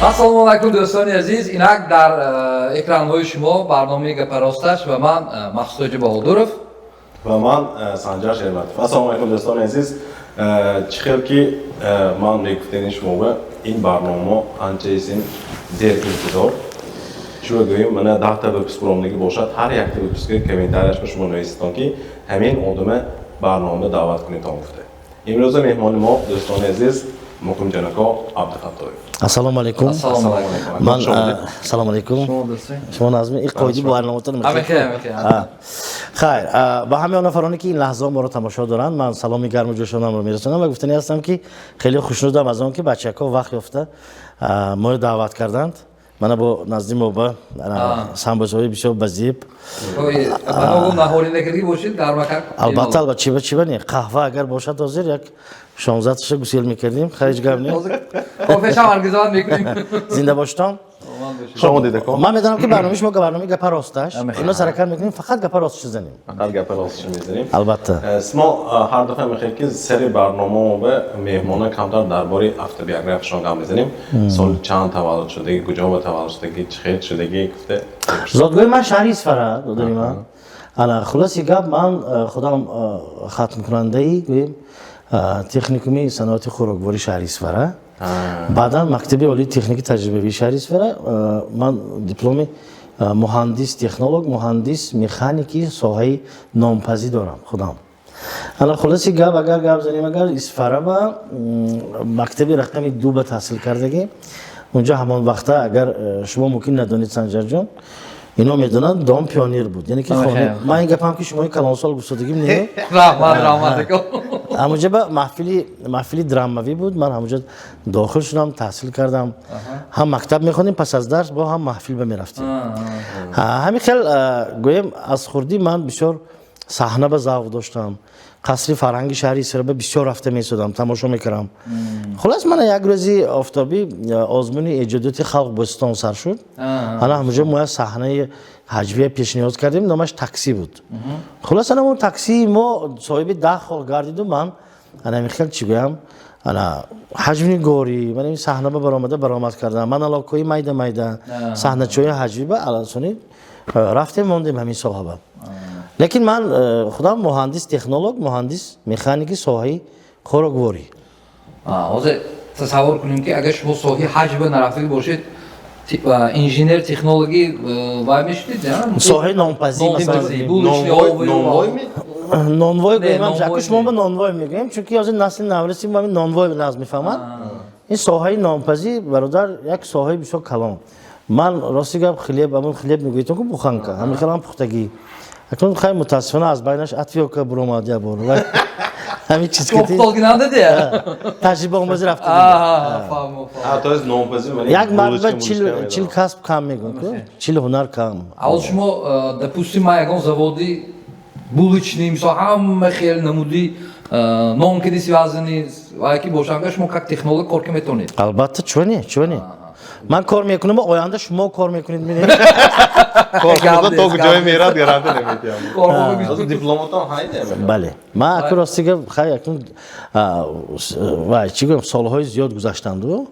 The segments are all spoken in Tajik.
Ассалому алайкум, дӯстони азиз. Инак дар экранҳои шумо барномаи «Гапаросташ» ва ман Махсудоҷи Баҳодуров. Ва ман Санҷар Шерматов. Ассалому алайкум, дӯстони азиз. Чӣ хел ки ман мегуфтени шумоба, ин барнома анчаисин дер интизор. Чӯ гӯем, мана 10та выпуск буромдагӣ бошад, ҳар якта выпуски комментарияш ба шумо нависитон, ки ҳамин одама барнома даъват кунедон гуфта. Имрӯза меҳмони мо, дӯстони азиз, Муқимҷон ако Абдуфаттоев. Ассалому алайкум. Ассалому алайкум. Ман ассалому алайкум. Шумо назми ин қоиди барноматон. Хайр, ба ҳамаи он нафароне, ки ин лаҳзаҳо моро тамошо доранд, ман саломи гарму ҷӯшонамро мерасонам ва гуфтанӣ ҳастам, ки хеле хушнудам аз он, ки бачаҳо вақт ёфта моро даъват карданд. Мана бо назди мо ба самбусаҳои бисёр базиб. Албатта, албатта, чиба чиба не, қаҳва агар бошад, ҳозир як 16таша гусел мекардем, ҳеҷ гап не. Кофешам организовать мекунем. Зинда бошитон. Шумо дидако. Ман медонам, ки барномаи шумо барномаи «Гапа росташ». Имрӯз ҳаракат мекунем, фақат гапа росташо занем. Фақат гапа росташо мезанем. Албатта. Мо ҳар дафъа мехоҳем, ки сари барномамо ба меҳмона камтар дар бораи автобиографияшон гап мезанем. Соли чанд таваллуд шудагӣ, куҷо ба таваллуд шудагӣ, чӣ хел шудагӣ гуфта. Зодгоҳи ман шаҳри Исфара, додари ман. Ана, хулоси гап, ман худам хатмкунандаи, гӯем, техникуми саноати хӯроквории шаҳри Исфара, баъдан мактаби олии техники таҷрибавии шаҳри Исфара. Ман дипломи муҳандис технолог, муҳандис механики соҳаи нонпазӣ дорам худам. Ана, хулоси гап, агар гап занем, агар Исфара ба мактаби рақами 2 ба таҳсил кардагӣ. Унҷо ҳамон вақта, агар шумо мумкин надонед, Санҷарҷон, ино медонанд, Дом пионер буд, яъне ки ман ин гапам, ки шумои калонсол гуфтодагим не. Раҳмат, раҳмат. Ҳамонҷа ба маҳфили драмавӣ буд, ман ҳамонҷо дохил шудам, таҳсил кардам. Ҳам мактаб мехондем, пас аз дарс бо ҳам маҳфил ба мерафтем. Ҳамин хел, гӯем, аз хурдӣ ман бисёр саҳна ба завқ доштам. Қасри фарҳанги шаҳри Исфара бисёр рафта месудам, тамошо мекардам. Хулас, мана як рӯзи офтобӣ озмуни эҷодиёти халқ Бӯстон сар шуд. Ана ҳамонҷо мо як саҳнаи ҳаҷвия пешниҳод кардем, номаш «Таксӣ» буд. Хулас, ана он таксии мо соҳиби 10 хол гардиду ман ана хел, чӣ гӯям, ана ҳаҷвнигорӣ, ман ин саҳна ба баромада баромад кардам, монологҳои майда майда, саҳначаҳои ҳаҷвӣ ба аласони рафтем, мондем ҳамин соҳаба. Лекин ман худам муҳандис технолог, муҳандис механики соҳаи хӯрокворӣ. Ҳозир тасаввур кунем, ки агар шумо соҳаи ҳаҷва нарафтагӣ бошед, инженер технологи вай мешудед? Соҳаи нонпазӣ. Нонвой гӯем, аку шумо ба нонвой мегӯем, чунки ҳозир насли навраси нонвой наз мефаҳмад. Ин соҳаи нонпазӣ, бародар, як соҳаи бисёр калон. Ман, рости гап, хлеб, ҳамон хлеб мегӯедон ку, буханка, ҳамин хелам пухтагӣ. Акнун хай, мутаассифона, аз байнаш отвёртка буромад як бор. Ҳамин чиз таҷрибаомӯзӣ рафта. Як мард 40 касб кам мегӯям, 40 ҳунар кам. Аввал шумо, допустим, ман ягон заводи булочный, мисол, ҳама хел намуди нон киди связанный вай ки бошам, шумо как технолог кор ка метавонед? Албатта, чӯне, чӯне, ман кор мекунам, оянда шумо кор мекунед. Корхона то ҷое мерад, гарантия наметиҳам. Дипломотон ҳайде? Бале, ман аку, рости гап, хай, акун вай, чӣ гӯям, солҳои зиёд гузаштанду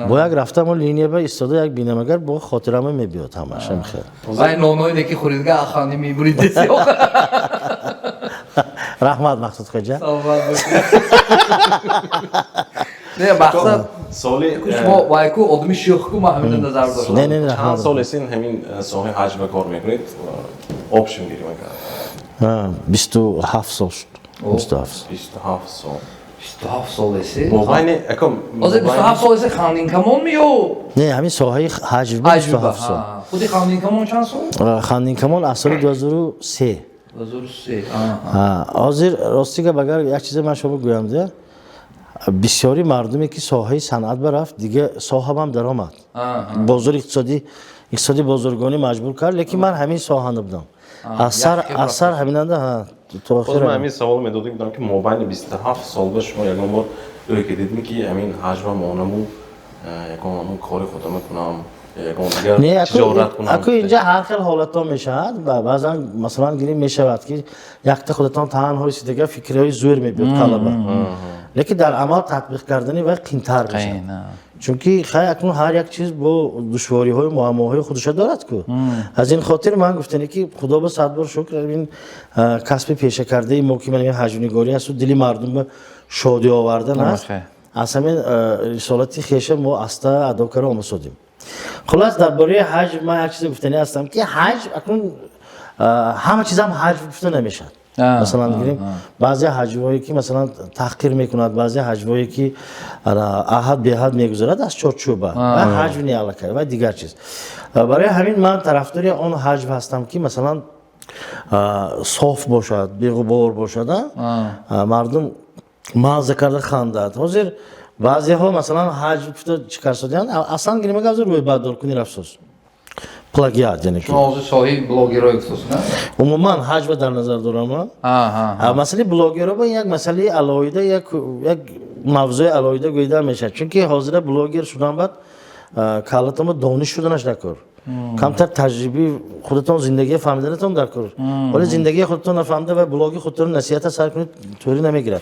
бо як рафтаму линия ба истода як бинам, агар бо хотирама мебиёд ҳамаш хел. Вай нонои неки хӯридга ахани мебурид. Раҳмат, Мақсуд хоҷа. Саломат бошед. Не, мақсад соли шумо вайку одами шӯхку, ман ҳамина назар доштам. Не, не, не. Чанд сол эсин ҳамин соҳаи ҳаҷва кор мекунед, общем гирим агар? 27 сол шуд, 27 сол. 27 сол. 27 сол эси. Мобайни акам. Ҳозир 27 сол эси «Хандинкамон» ми ё? Не, ҳамин соҳаи ҳаҷв 27 сол. Худи «Хандинкамон» чанд сол? «Хандинкамон» аз соли 2003. 2003. Ҳозир, рости гап, агар як чизе ман шумо гӯям, де, бисёри мардуме, ки соҳаи санъат барафт, дига соҳабам даромад, бозори иқтисодӣ, иқтисоди бозоргонӣ маҷбур кард, лекин ман ҳамин соҳа набудам аз сар ҳаминанда то охир. Ман ҳамин савол медодем будам, ки мобайни 27 сол ба шумо ягон бор ӯ ки дидем, ки ҳамин ҳаҷва монаму ягон ҳамун кори худама кунам, ягон дигар тиҷорат кунам? Аку, инҷа ҳар хел ҳолатҳо мешавад. Баъзан, масалан, гирем, мешавад, ки якта худатон танҳо истидага фикрҳои зӯр мебиёд қалаба, лекин дар амал татбиқ кардани вай қинтар мешавад. Чунки хай, акнун ҳар як чиз бо душвориҳою муаммоҳои худша дорад ку. Аз ин хотир ман гуфтане, ки Худо ба сад бор шукр, ин касби пешакардаи мо, ки ман ҳаҷвнигорӣ асту дили мардум шодӣ овардан аст, аз ҳамин рисолати хеша мо аста адо карда омасодем. Хулас, дар бораи ҳаҷв ман як чизе гуфтанӣ ҳастам, ки ҳаҷв акнун ҳама чизам ҳаҷв гуфта намешавад. Масалан, гирем, баъзе ҳаҷвҳое, ки масалан таҳқир мекунад, баъзе ҳаҷвҳое, ки аҳад беҳад мегузарад аз чорчӯба, ҳаҷв не, аллакай ва дигар чиз. Барои ҳамин ман тарафдори он ҳаҷв ҳастам, ки масалан соф бошад, беғубор бошад, мардум мазза карда хандад. Ҳозир баъзеҳо масалан ҳаҷв гуфта чӣ кар шудаянд? Аслан гирем, агар рӯйбардоркунӣ рафсоз, плагиат, яъне ки. Шумо ҳозир соҳиби блогерҳои гуфтост, на? Умуман ҳаҷва дар назар дорам. Масъалаи блогерҳо ба як масъалаи алоҳида, як мавзӯи алоҳида гӯида мешавад, чунки ҳозира блогер шудан баъд каллатонба дониш шуданаш дар кор, камтар таҷрибаи худатон, зиндагия фаҳмиданатон дар кор. Вале зиндагии худатон нафаҳмида ва блоги худатон насиҳата сар кунед, тӯри намегирад.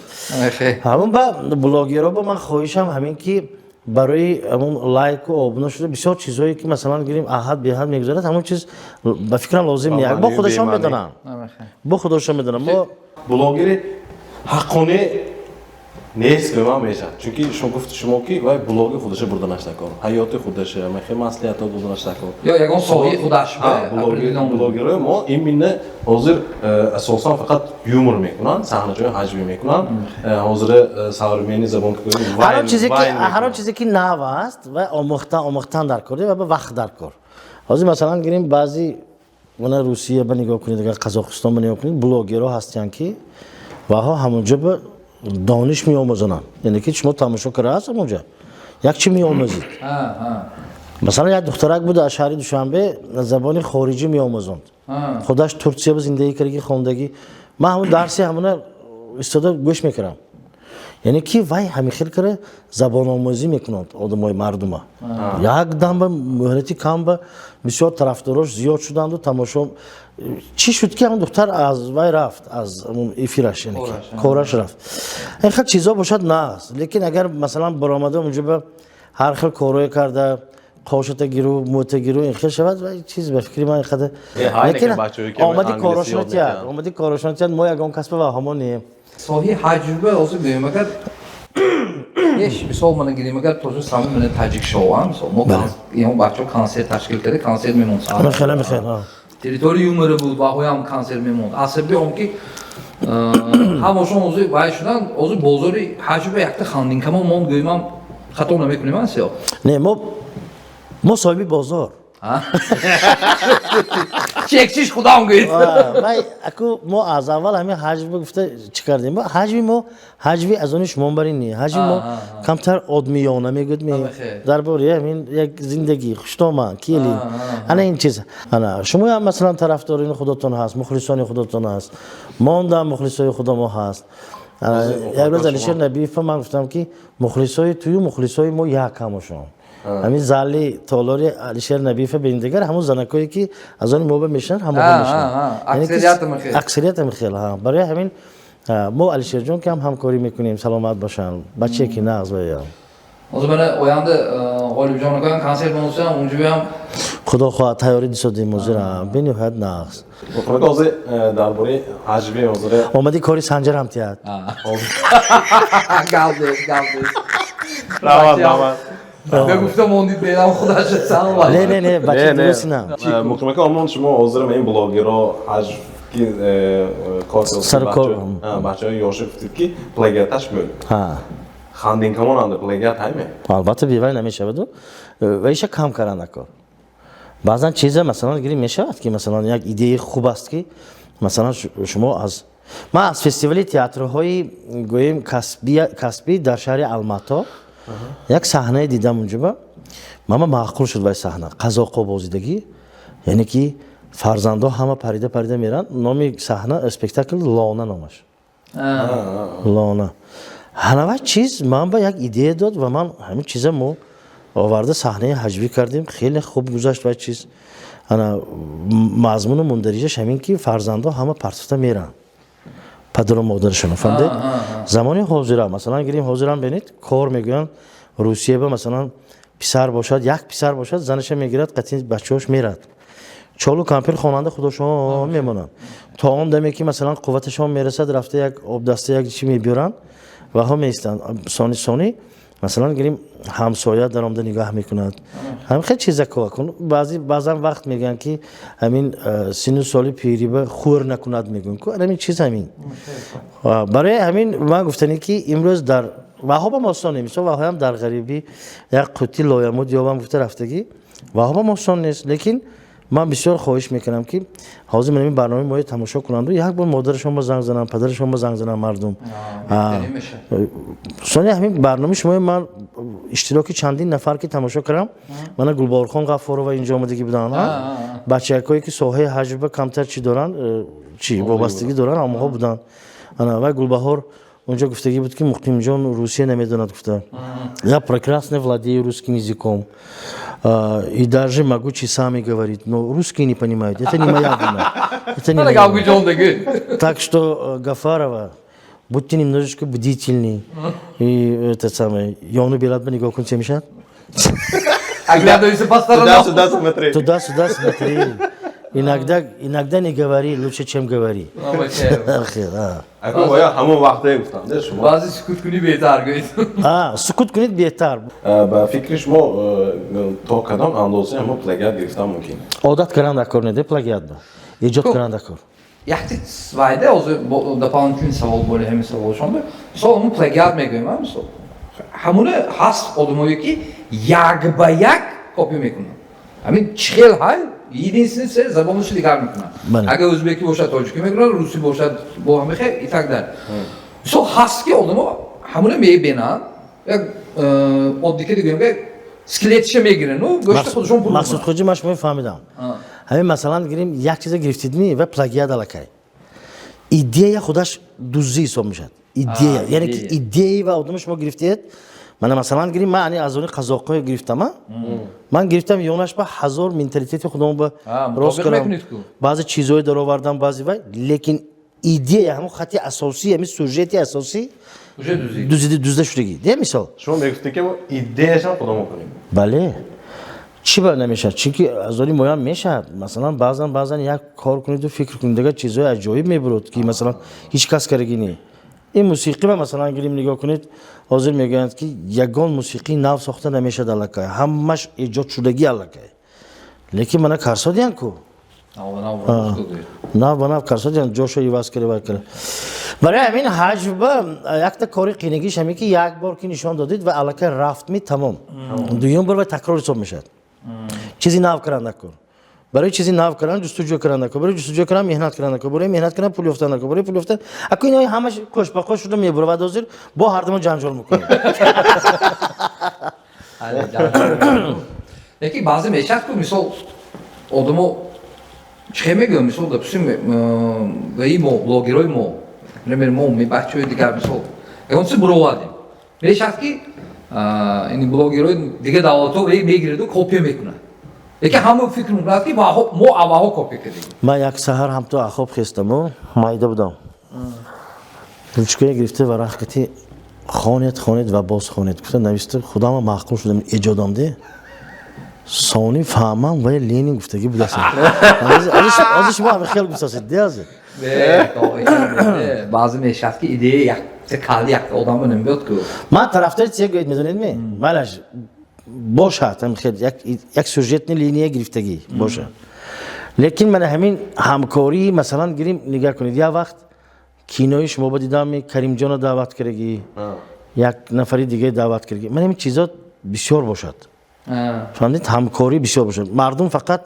Ҳамон ба блогерҳо ба ман хоҳишам ҳамин, ки барои ҳамон лайку обуна шуда, бисёр чизҳое, ки масалан гирем, аҳад беҳад мегузарад, ҳамон чиз ба фикрам лозим не. Бо худашон медонанд, бо худошон медонанд мо. Блогери ҳаққонӣ нест гӯям мешавад, чунки шумо гуфти шумо, ки вай блоги худаша бурданаш накор, ҳаёти худаша мехе маслиҳатҳо доданаш накор. Ё ягон соҳаи худаш. Блогерҳои мо именно ҳозир асосан фақат юмор мекунанд, саҳнаҷои ҳаҷвӣ мекунанд. Ҳозира современный забон. Ҳар он чизе, ки нав аст, вай омӯхтан дар кор ва вақт дар кор. Ҳозир масалан гирем, баъзи мана Русия ба нигоҳ кунед, агар Қазоқистон ба нигоҳ кунед, блогерҳо ҳастанд, ки ваҳо ҳамонҷо ба дониш меомӯзонанд. Яъне ки шумо тамошо карда аст, ҳамонҷо як чи меомӯзед. Масалан, як духтарак буд аз шаҳри Душанбе, забони хориҷӣ меомӯзонд, худаш Турсия ба зиндагӣ кардаги, хондагӣ. Ман ҳамон дарси ҳамона истода гӯш мекардам. Яъне ки вай ҳамин хел кара забономӯзӣ мекунанд одамои мардума. Як дам ба муҳлати кам ба бисёр тарафдорош зиёд шуданду тамошо. Чӣ шуд, ки ҳамон духтар аз вай рафт, аз эфираш, яъне ки кораш рафт. Ин хел чизо бошад, нааст, лекин агар масалан баромада унҷо ба ҳар хел корое карда, қошата гиру, мӯта гиру, ин хел шавад, вай чиз ба фикри ман қадар. Лекин омади корошона тияд, омади корошона тияд. Мо ягон касба ва ҳамо неем. Соҳаи ҳаҷвба ҳозир гӯем, агар еш мисол мана гирем, агар тоже сами мана таҷик шоу, мисол, мо ё бачаҳо консерт ташкил карда, консерт мемонд. Хеле мехел. Территория юмора буд, ваҳоям консерт мемонд. Асаби он ки ҳамошон ҳозир вай шудан, ҳозир бозори ҳаҷва якта хандинкамо монд, гӯемам, хато намекунем, асё? Не, мо соҳиби бозор. Чекчиш худам гӯед. Вай аку, мо аз аввал ҳамин ҳаҷв гуфта чӣ кардем? Ҳаҷви мо ҳаҷви аз они шумо барин не, ҳаҷви мо камтар одмиёна мегӯд, дар бораи ҳамин як зиндагӣ, хуштома кели, ана ин чиз. Ана шумоям масалан тарафдорини худотон ҳаст, мухлисони худотон ҳаст, мондам мухлисои худамо ҳаст. Як рӯз Алишер Набиев ман гуфтам, ки мухлисои тую мухлисои мо як ҳамошон. Ҳамин зали толори Алишер Набиева бин, дигар ҳамон занакое, ки аз они моба мешинанд, ҳамоҳо мешинанд, аксарият мехел. Барои ҳамин мо Алишерҷон ки ҳам ҳамкорӣ мекунем, саломат бошанд, бачае ки нағз вая. Ҳозир мана оянда Ғолибҷон акоям консерт монусам, унҷоям. Худо хоҳад, тайёрӣ дисодем ҳозир, бениҳоят нағз. Ҳозир дар бораи ҳаҷви ҳозир. Омади кори Санҷарам тиҳад. Гап нест, гап нест. Раҳмат, раҳмат. Гуфта мондид, берам худаш сам. Не, не, не, бача дуруст на. Муқимака, омон шумо ҳозир ин блогерро ҳаҷв ки кор саркор бачаҳои ёши гуфтид, ки плагиаташ буд. Хандинкамонанда плагиат ҳайме? Албатта, бевай намешаваду ва иша кам каранда кор. Баъзан чиза масалан гирим, мешавад, ки масалан як идеяи хуб аст, ки масалан шумо аз ман аз фестивали театрҳои гӯем касбӣ дар шаҳри Алмато як саҳнае дидам. Унҷоба мама маъқул шуд вай саҳна, қазоқо бозидагӣ, яъне ки фарзандҳо ҳама парида парида меранд. Номи саҳна, спектакл «Лона» номаш, «Лона». Ҳанава чиз ман ба як идея дод ва ман ҳамин чиза мо оварда саҳнаи ҳаҷвӣ кардем, хеле хуб гузашт вай чиз. Ана мазмуну мундариҷаш ҳамин, ки фарзандҳо ҳама партофта меранд падару модарашонро, фаҳмдед? Замони ҳозира масалан гирем, ҳозирам бинед, кор мегӯянд. Русия ба, масалан, писар бошад, як писар бошад, занаша мегирад, қатъи бачаҳош мерад, чолу кампир хонанда худошон мемонанд, то он даме ки, масалан, қувваташон мерасад, рафта як обдаста, як чи мебиёранд, ваҳо меистанд. Сони сони, масалан, гирим, ҳамсоя даромада нигоҳ мекунад. Ҳамин хел чизако баъзан вақт мегӯянд, ки ҳамин сину соли пириба хӯр накунад, мегӯянд ку, ҳамин чиз ҳамин. Барои ҳамин ман гуфтанӣ, ки имрӯз дар ваҳобам осон нест. Мисол, ваҳоям дар ғарибӣ як қутти лоямуд ёбам гуфта рафтагӣ, ваҳобам осон нест. Лекин ман бисёр хоҳиш мекунам, ки ҳозир ман ин барномаи моро тамошо кунанду як бор модарашон занг зананд, падарашон занг зананд мардум. Сони ҳамин барномаи шумо ман иштироки чандин нафар ки тамошо кардам, мана Гулборхон Ғаффорова инҷо омадагӣ буданд, бачакое ки соҳаи ҳаҷба камтар чӣ доранд, чӣ вобастагӣ доранд, ҳамонҳо буданд. Ва Гулбаҳор онҷо гуфтагӣ буд, ки Муқимҷон Русия намедонад гуфта. Я прекрасно владею русским языком и даже могу часами говорить, но русские не понимают, это не моя вина. Это не моя вина. Так что, Гафарова, будьте немножечко бдительны. И это самое, ёну белад нигоҳ кун, мешад? Оглядывайся по сторонам. Туда-сюда смотри. Туда-сюда смотри. Иногда, иногда не говори, лучше, чем говори. Ҳамон вақте гуфтам, шумо. Баъзе сукут кунӣ беҳтар гӯед. Сукут кунед беҳтар. Ба фикри шумо, то кадом андоза ҳамо плагиат гирифтан мумкин? Одат кардан дар кор неде плагиат ба. Эҷод кардан дар кор. Яхти вайде ҳозир дополнительный савол боли ҳамин саволшон. Мисол, ҳамун плагиат мегӯем, мисол. Ҳамуна ҳаст одамое, ки як ба як копия мекунанд. Ҳамин чихел ҳай, единственное, забонашо дигар мекунанд. Агар ӯзбекӣ бошад, тоҷикӣ мекунанд, русӣ бошад, бо ҳамихе и так далее. Мисол, ҳаст, ки одамо ҳамуна мебинанд, як оддӣ ки дигӯем, скелетиша мегиранд, ну, гӯшти худашон пур. Мақсуд Хоҷи, ман шумо фаҳмидам. Ҳамин, масалан, гирим, як чиза гирифтидми ва плагиат аллакай. Идея худаш дуздӣ ҳисоб мешавад. Идея, яъне ки идеяи ва одама шумо гирифтед. Мана, масалан, гирим, ман ани аз они қазоқҳое гирифтама, ман гирифтам, ёнаш ба ҳазор менталитети худам ба рост кардам, баъзе чизҳое даровардам, баъзе вай, лекин идея, ҳамон хати асосӣ, ҳамин сюжети асосӣ дузда шудагӣ де, мисол. Шумо мегуфтед, ки идеяшам худомо кунем. Бале, чӣ ба намешавад? Чунки аз они моям мешавад. Масалан, баъзан як кор кунеду фикр кунед, дигар чизҳои аҷоиб мебурод, ки, масалан, ҳеҷ кас карагӣ не. Ин мусиқӣ ба, масалан, гирим, нигоҳ кунед, ҳозир мегӯянд, ки ягон мусиқии нав сохта намешавад аллакай, ҳамаш эҷод шудагӣ аллакай. Лекин мана карсодиян ку, нав ба нав карсодиян, ҷошо иваз карда, вай карда. Барои ҳамин ҳаҷва якта кори қинагиш ҳамин, ки як бор ки нишон додид ва аллакай рафтми, тамом, дуюм бор вай такрор ҳисоб мешавад. Чизи нав кардан накун. Барои чизи нав кардан ҷустуҷӯ кардан накун, барои ҷустуҷӯ кардан меҳнат кардан накун, барои меҳнат кардан пул ёфтан накун, барои пул ёфтан аку ино ҳамаш қош ба қош шуда мебуравад. Ҳозир бо ҳардумо ҷанҷол мекунем. Лекин баъзе мешавад ку, мисол, одамо чӣ мегӯям, мисол, допустим, гаи мо, блогерои мо, например, мо бачаҳои дигар, мисол, ягон чиз буровардем, мешавад, ки ин блогерои дигар давлатҳо мегираду копия мекунад, лекин ҳама фикр мекунад, ки мо аввалҳо копия кардем. Ман як саҳар ҳамто ахоб хестаму майда будам, ручкае гирифта, варақ кати, «Хонед, хонед ва боз хонед» гуфта нависта, худама маъқул шудам, эҷодам де. Сони фаҳмам, вай Ленин гуфтагӣ будааст. Ҳозир шумо ҳами хел гуфтасед де ҳозир. Баъзе мешавад, ки идея якта калли якта одамро намебиёд ку. Ман тарафдори чизе гӯед, медонед ми, малаш бошад, як сюжетный линия гирифтагӣ бошад, лекин мана ҳамин ҳамкорӣ, масалан, гирим, нигоҳ кунед, як вақт кинои шумо ба дидам, Каримҷонро даъват кардагӣ, як нафари дигаре даъват кардагӣ. Ман ҳамин чизо бисёр бошад, фаҳмидед, ҳамкорӣ бисёр бошад. Мардум фақат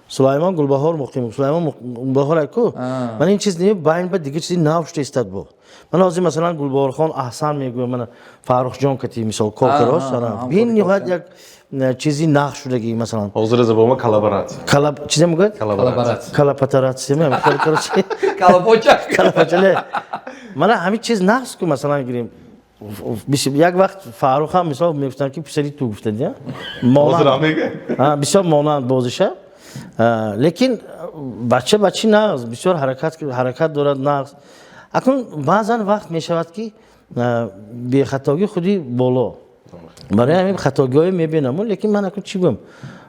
Сулаймон, Гулбаҳор, Муқим, Сулаймон, Гулбаҳор айку, ман ин чиз не, байн ба дигар чизи нав шуда истад. Бо ман ҳозир, масалан, Гулбаҳорхон Аҳсан мегӯям, мана Фаррухҷон кати, мисол, кор карост, бениҳоят як чизи нағз шудагӣ, масалан. Ҳозир забома коллаборатсия. Чизе мегӯяд? Коллаборатсия. Коллапатаратсия. Калапоча. Калапоча. Мана ҳамин чиз нағз ку, масалан, гирем, як вақт Фаррух ҳам, мисол, мегуфтанд, ки писари ту гуфтад, бисёр монанд бозиша, лекин бача бачи нағз, бисёр ҳаракат дорад, нағз. Акнун баъзан вақт мешавад, ки бехатогӣ худи боло. Барои ҳамин хатогиҳое мебинам, лекин ман акун чӣ гӯям,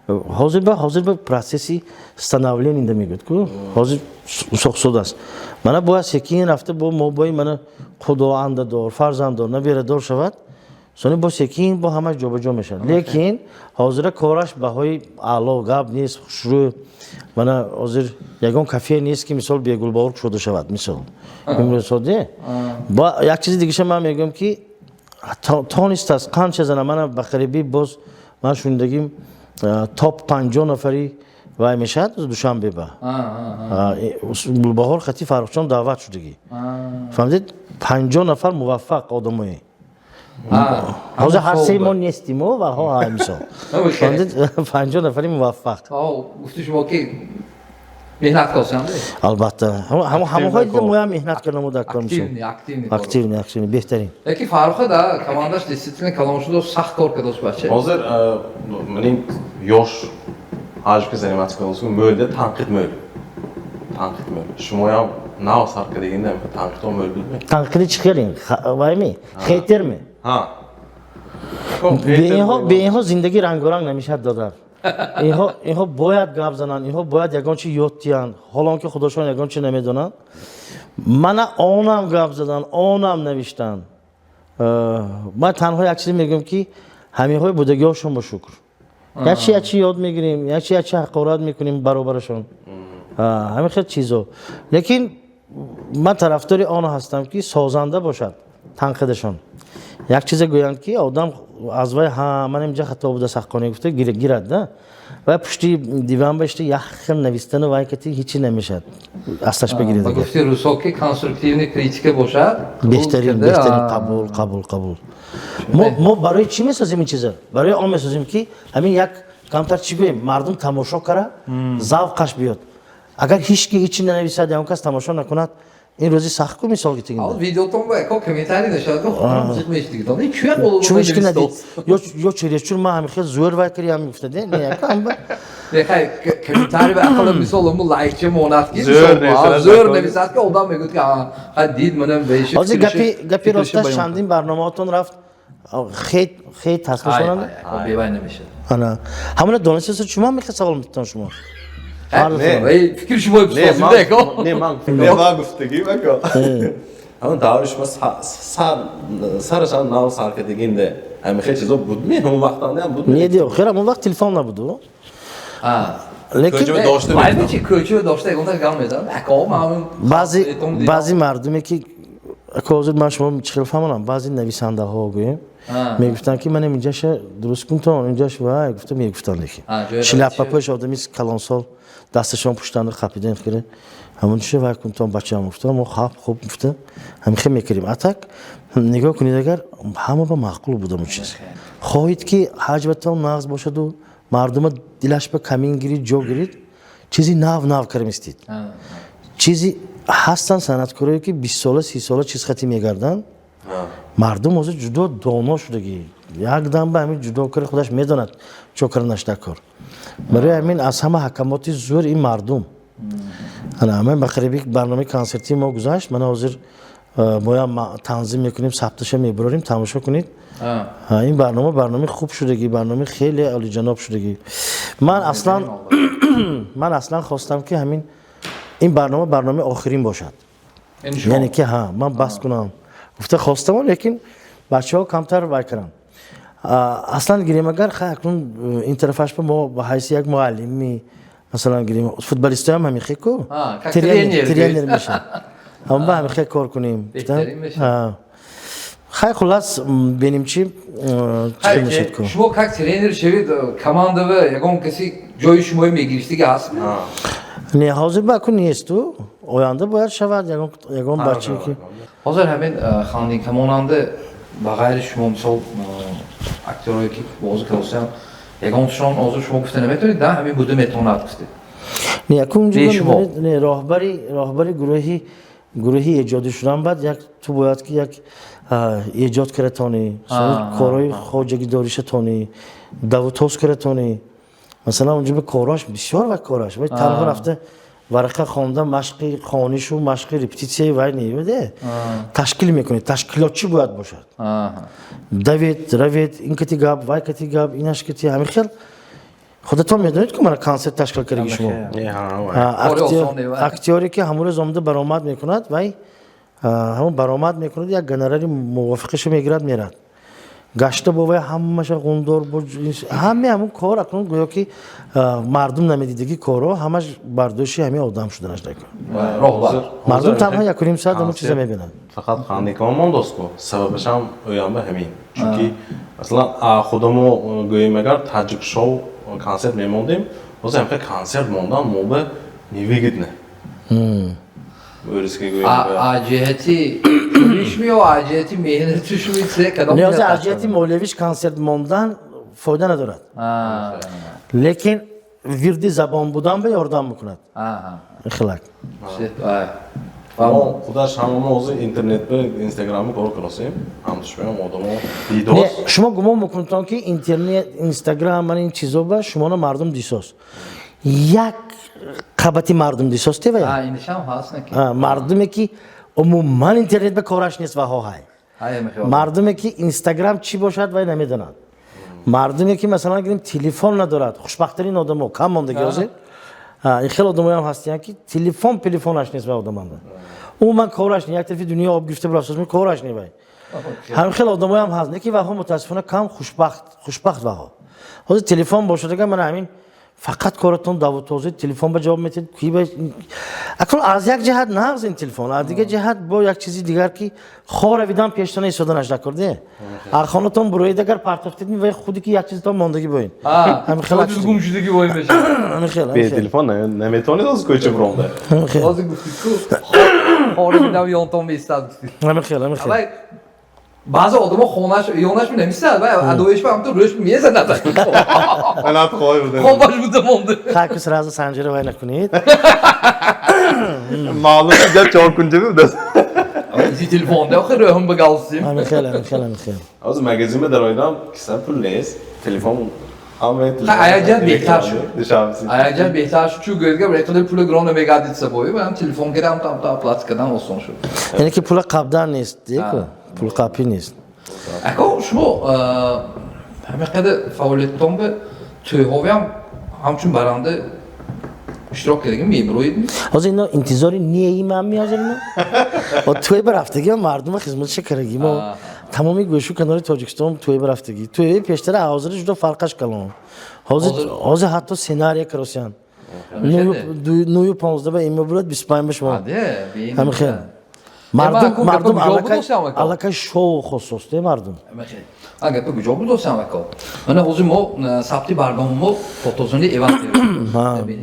ҳозир ба процесси становления мегӯяд ку, ҳозир сохсуд аст. Мана бояд секин рафта бо мобои мана худоандадор, фарзанддор, наберадор шавад, сони бо секин бо ҳамаш ҷобаҷо мешавад. Лекин ҳозира кораш баҳои аъло, гап нест, хушрӯ. Мана ҳозир ягон кафе нест, ки мисол бегулбаҳор кушода шавад, мисол имрӯзҳоде. Ба як чизи дигаша ман мегӯям, ки тонистааст қанча зана. Мана ба қарибӣ боз ман шунидагим, топ 50 нафари вай мешавад Душанбе ба Гулбаҳор хати Фаррухҷон даъват шудагӣ, фаҳмидед? 50 нафар муваффақ одамое. Ҳозир ҳар се мо нестимо ва ҳо, мисол, фаҳмидед, 50 нафари муваффақ. Гуфти шумо ки меҳнат карданд. Албатта, ҳамоҳои дида моям меҳнат кардамо дар кор, мисол. Активный. Активный, активный, беҳтарин. Лекин Фарруха да командаш действительно калон шуда, сахт кор кардааст бача. Ҳозир манин ёш ҳаҷ ки заниматься кардааст, мӯлда танқид мӯл. Танқид мӯл. Шумоям нав сар кардагинда танқидҳо мӯл будми? Танқиди чӣ хелин вайми, хейтерме? Ҳа. Бе инҳо зиндагӣ рангоранг намешавад, додар. Инҳо бояд гап зананд, инҳо бояд ягон чи ёд диҳанд, ҳолон ки худошон ягон чи намедонанд. Мана онам гап задан, онам навиштанд. Ман танҳо як чизе мегӯям, ки ҳаминҳои будагиҳошон ба шукр, якчи якчи ёд мегирем, якчи якчи ҳақорат мекунем баробарашон, ҳамин хел чизо. Лекин ман тарафдори он ҳастам, ки созанда бошад танқидашон. Як чизе гӯянд, ки одам аз вай ҳа, ман инҷа хато буда, сахқонӣ гуфта гирад да. Вай пушти диван башти як хел навистану вай кати ҳичи намешавад, асташ бигиред. Ба гуфти русо ки конструктивный критика бошад. Беҳтарин, беҳтарин, қабул, қабул, қабул. Мо барои чӣ месозем ин чиза? Барои он месозем, ки ҳамин як камтар, чӣ гӯем, мардум тамошо кара, завқаш биёд. Агар ҳеч ки ҳичи нанависад, ягон кас тамошо накунад, ин рӯзи сахт ку, мисол гитигинда. Видеотон ба яко комментарий нашад, худам зиқ мешдигитон. Чӯя боло. Чун ҳеч ки надид ё чересчур ман ҳами хел зӯр вай кари, ҳами гуфта де, не яко ҳам. Не, хай, комментарий ба ақалла мисол му лайкча монад, ки зӯр нависад, ки одам мегӯяд, ки хай дид, манам беши. Ҳозир гапи росташ, чандин барномаотон рафт, хейт, хейт ҳаст мешаванд. Бевай намешад. Ана ҳамона донистаса, чума мехе савол метон шумо? Фикри шумо. Не, ман не, ман гуфтагӣ бако. Ҳамон даври шумо сарашам нав сар кардагинде ҳамин хел чизо будми? Ҳамон вақтанда ҳам будми? Не, де, хел ҳамон вақт телефон набуду. Лекин кӯча дошта ягонташ гап мезанад, ако ман. Баъзе мардуме ки, ако ҳозир ман шумо чӣ хел фаҳмонам, баъзе нависандаҳо гӯем, мегуфтанд, ки манам инҷаша дуруст кун, то инҷаш вай гуфта мегуфтанд. Лекин шляпапӯш одами калонсол дасташон пуштанду қапидан кира, ҳамонча вай кун, то бачаам гуфта, мо хаб хуб гуфта ҳамихе мекардем. А так нигоҳ кунед, агар ҳама ба маъқул будам чиз хоҳед, ки ҳаҷватон нағз бошаду мардума дилаш ба камин гирид, ҷо гирид, чизи нав нав кармистид. Чизи ҳастанд санъаткорое, ки 20 сола, 30 сола чиз хати мегарданд. Мардум ҳозир ҷудо доно шудагӣ, якдам ба ҳамин ҷудо кари худаш медонад чо карданаш дар кор. Барои ҳамин аз ҳама ҳакамоти зӯр ин мардум. Ана ман ба қариби барномаи консертии мо гузашт, мана ҳозир моям танзим мекунем, сабташа мебарорем, тамошо кунед. Ин барнома барномаи хуб шудагӣ, барномаи хеле олиҷаноб шудагӣ. Ман аслан хостам, ки ҳамин ин барнома барномаи охирин бошад, яъне ки ҳа, ман бас кунам гуфта хостам, лекин бачаҳо камтар вай карданд. Аслан гирем агар, хай, акнун ин тарафаш ба мо ба ҳайси як муаллими, масалан гирем, футболистоям ҳамин ку тренер мешавад, ҳамон ба ҳамин кор кунем. Хай, хуллас, бинем чи чӣ мешад ку. Шумо как тренер шавед, командава ягон каси ҷои шумои мегирифтиги ҳастми? Не, ҳозир ба ку несту, оянда бояд шавад ягон бачае ки. Ҳозир ҳамин хандинкамонанда ба ғайри шумо, мисол, актёрое ки бозӣ кардосиям, ягонташон ҳозир шумо гуфта наметавонед, да, ҳамин буда метавонад гуфтед? Не, якум не, роҳбари гурӯҳи эҷодӣ шудан баъд як ту бояд ки як эҷод каратонӣ, корҳои хоҷагидориша тонӣ, давутоз каратонӣ. Масалан, онҷо ба кораш бисёр ва кораш вай танҳо рафта Варақа хонда, машқи хонишу машқи репетитсияи вай не, ташкил мекунед, ташкилотчӣ бояд бошад. Давед, равед, ин кати гап, вай кати гап, инаш кати, ҳамин хел. Худатон медонед, ку мана консерт ташкил кардаги шумо. Актёре, ки ҳамон рӯз омада баромад мекунад, вай ҳамон баромад мекунад, як гонорари мувофиқашо мегирад, мерад. Гашта бо вай ҳамаша ғундор, ҳаме ҳамон кор акнун гӯё ки мардум намедидагӣ корҳо ҳамаш бардошти ҳамин одам шуданаш накун. Мардум танҳо 1,5 соат ҳамон чиза мебинад. Фақат хандикон мондостку, сабабашам оянба ҳамин, чунки масалан, худамо гӯем, агар Таҷик шоу консерт мемондем, ҳозир ҳамха консерт мондан мо ба невыгодно. Ҷиҳати пулишми ё аз ҷиҳати меҳнатишми, це кадом? Не, аз ҷиҳати молиявиш консерт мондан фоида надорад, лекин вирди забон будан ба ёрдам мекунад хилак. Мо худаш ҳамамо ҳозир интернетба, инстаграмба кор куносем, ҳамтушмаям одамо дидос. Шумо гумон мекунедтон, ки интернет, инстаграм, мана ин чизо ба шумоно мардум дисоз? Як қабати мардум дисоз тева, мардуме ки умуман интернет ба кораш нест, ваҳо ҳай, мардуме ки инстаграм чӣ бошад, вай намедонад, мардуме ки, масалан, гирем, телефон надорад, хушбахттарин одамо кам мондаги ҳозир. Ин хел одамоям ҳастиянд, ки телефон телефонаш нест, ва одаманда умуман кораш не, як тарафи дунё об гирифта бурафтоз, кораш не вай. Ҳамин хел одамоям ҳаст, не ки ваҳо мутаассифона кам, хушбахт, хушбахт ваҳо. Ҳозир телефон бошад агар, мана ҳамин фақат коратон давутозӣ, телефон ба ҷавоб метиҳед. Акнун аз як ҷиҳат нағз ин телефон, аз дигар ҷиҳат бо як чизи дигар, ки хора видан пештона истоданаш накарде. Ар хонатон буроед, агар партофтед, вай худи ки як чизтон мондагӣ боин. Гум шудагӣ бой мешавад. Бе телефон наметавонед оз кӯча буромда. Ҳозир гуфтид ку, хора видам ёнтон меистад, гуфтид. Ҳамин хел, ҳамин хел. Баъзе одамо хонаш ёнаш намистад, вай адоиш ба ҳамту рӯш мезанад. Анат хоҳ буда. Хобаш буда монда. Хайку, сразу Санҷира вай накунед. Маълум ҷа чор кунҷа будааст. Изи телефонда охир рӯҳим ба галсим. Ҳамин хел, ҳамин хел, ҳамин хел. Ҳозир магазинба дароидам, киса пул нест, телефон. Аяҷан беҳтар шуд, аяҷан беҳтар шуд, чун гӯяд, рекадар пула гирон намегардидса бои, ам телефон кардам, там та оплата кардан осон шуд. Яъне ки пула қабдан нест, пул қапӣ нест. Ако, шумо ҳамин қадар фаъолиятон ба тӯйҳовиам ҳамчун баранда иштирок кардагӣ мебироед? Ҳозир ино интизори неи ман меҳозир, ино тӯй барафтагӣ, мардума хизматша кардагӣ, мо тамоми гӯшу канори Тоҷикистон тӯй барафтагӣ. Тӯи пештара ҳозири ҷудо фарқаш калон. Ҳозир ҳатто сценария каросиян, 9:15 ба има бурад, 25 ба шумо, ҳамин хел. Мардум аллакай шоу хосост, мардум. Гапа куҷо будосам, ако? Мана ҳозир мо сабти барномамо фотозони эван.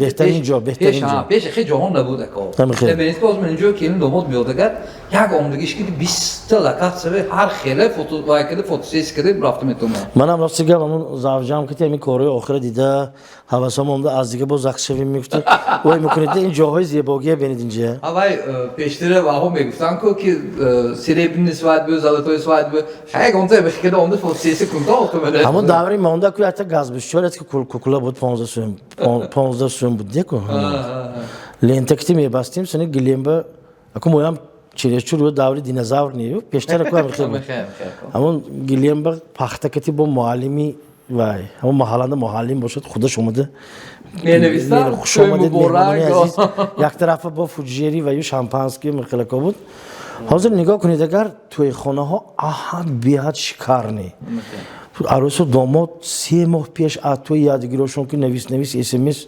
Беҳтарин ҷо, беҳтарин ҷо. Пеш хе ҷоҳон набуд, ако. Мебинед, ки ҳозир ман инҷо келин домод меёдагар, як омдагиш ки 20-та локатсия, ҳар хеле фото вай карда, фотосессия карда рафта метавонам. Манам рости гап, ҳамун завҷам ки ҳамин корҳои охира дида ҳавасам омда, аз дига боз закшавим мегуфти, вой мекунед, ин ҷоҳои зебогия бинед инҷа. Вай пештара ваҳо мегуфтанд ку, ки серебряный свадьбы, золотой свадьбы, хай гонта бихкада омда фотосессия кунта. Ҳамон даври монда ку якта газбишчор ки кукула буд, 15 сум, 15 сум буд деку, лента кити мебастим, сани гилемба. Аку моям чересчур ё даври динозавр не, пештара ку ҳамин хел буд. Ҳамон гилемба пахта кати бо муаллими вай, ҳамон маҳалланда муаллим бошад, худаш омада: «Хуш омадед, меҳмонони азиз». Як тарафа бо фуҷери ва ю шампанский михелако буд. Ҳозир нигоҳ кунед, агар тӯйхонаҳо аҳад беҳад шикарный. Арӯсу домод 3 моҳ пеш аз тӯй ядгирёшон ки навис, навис, смс,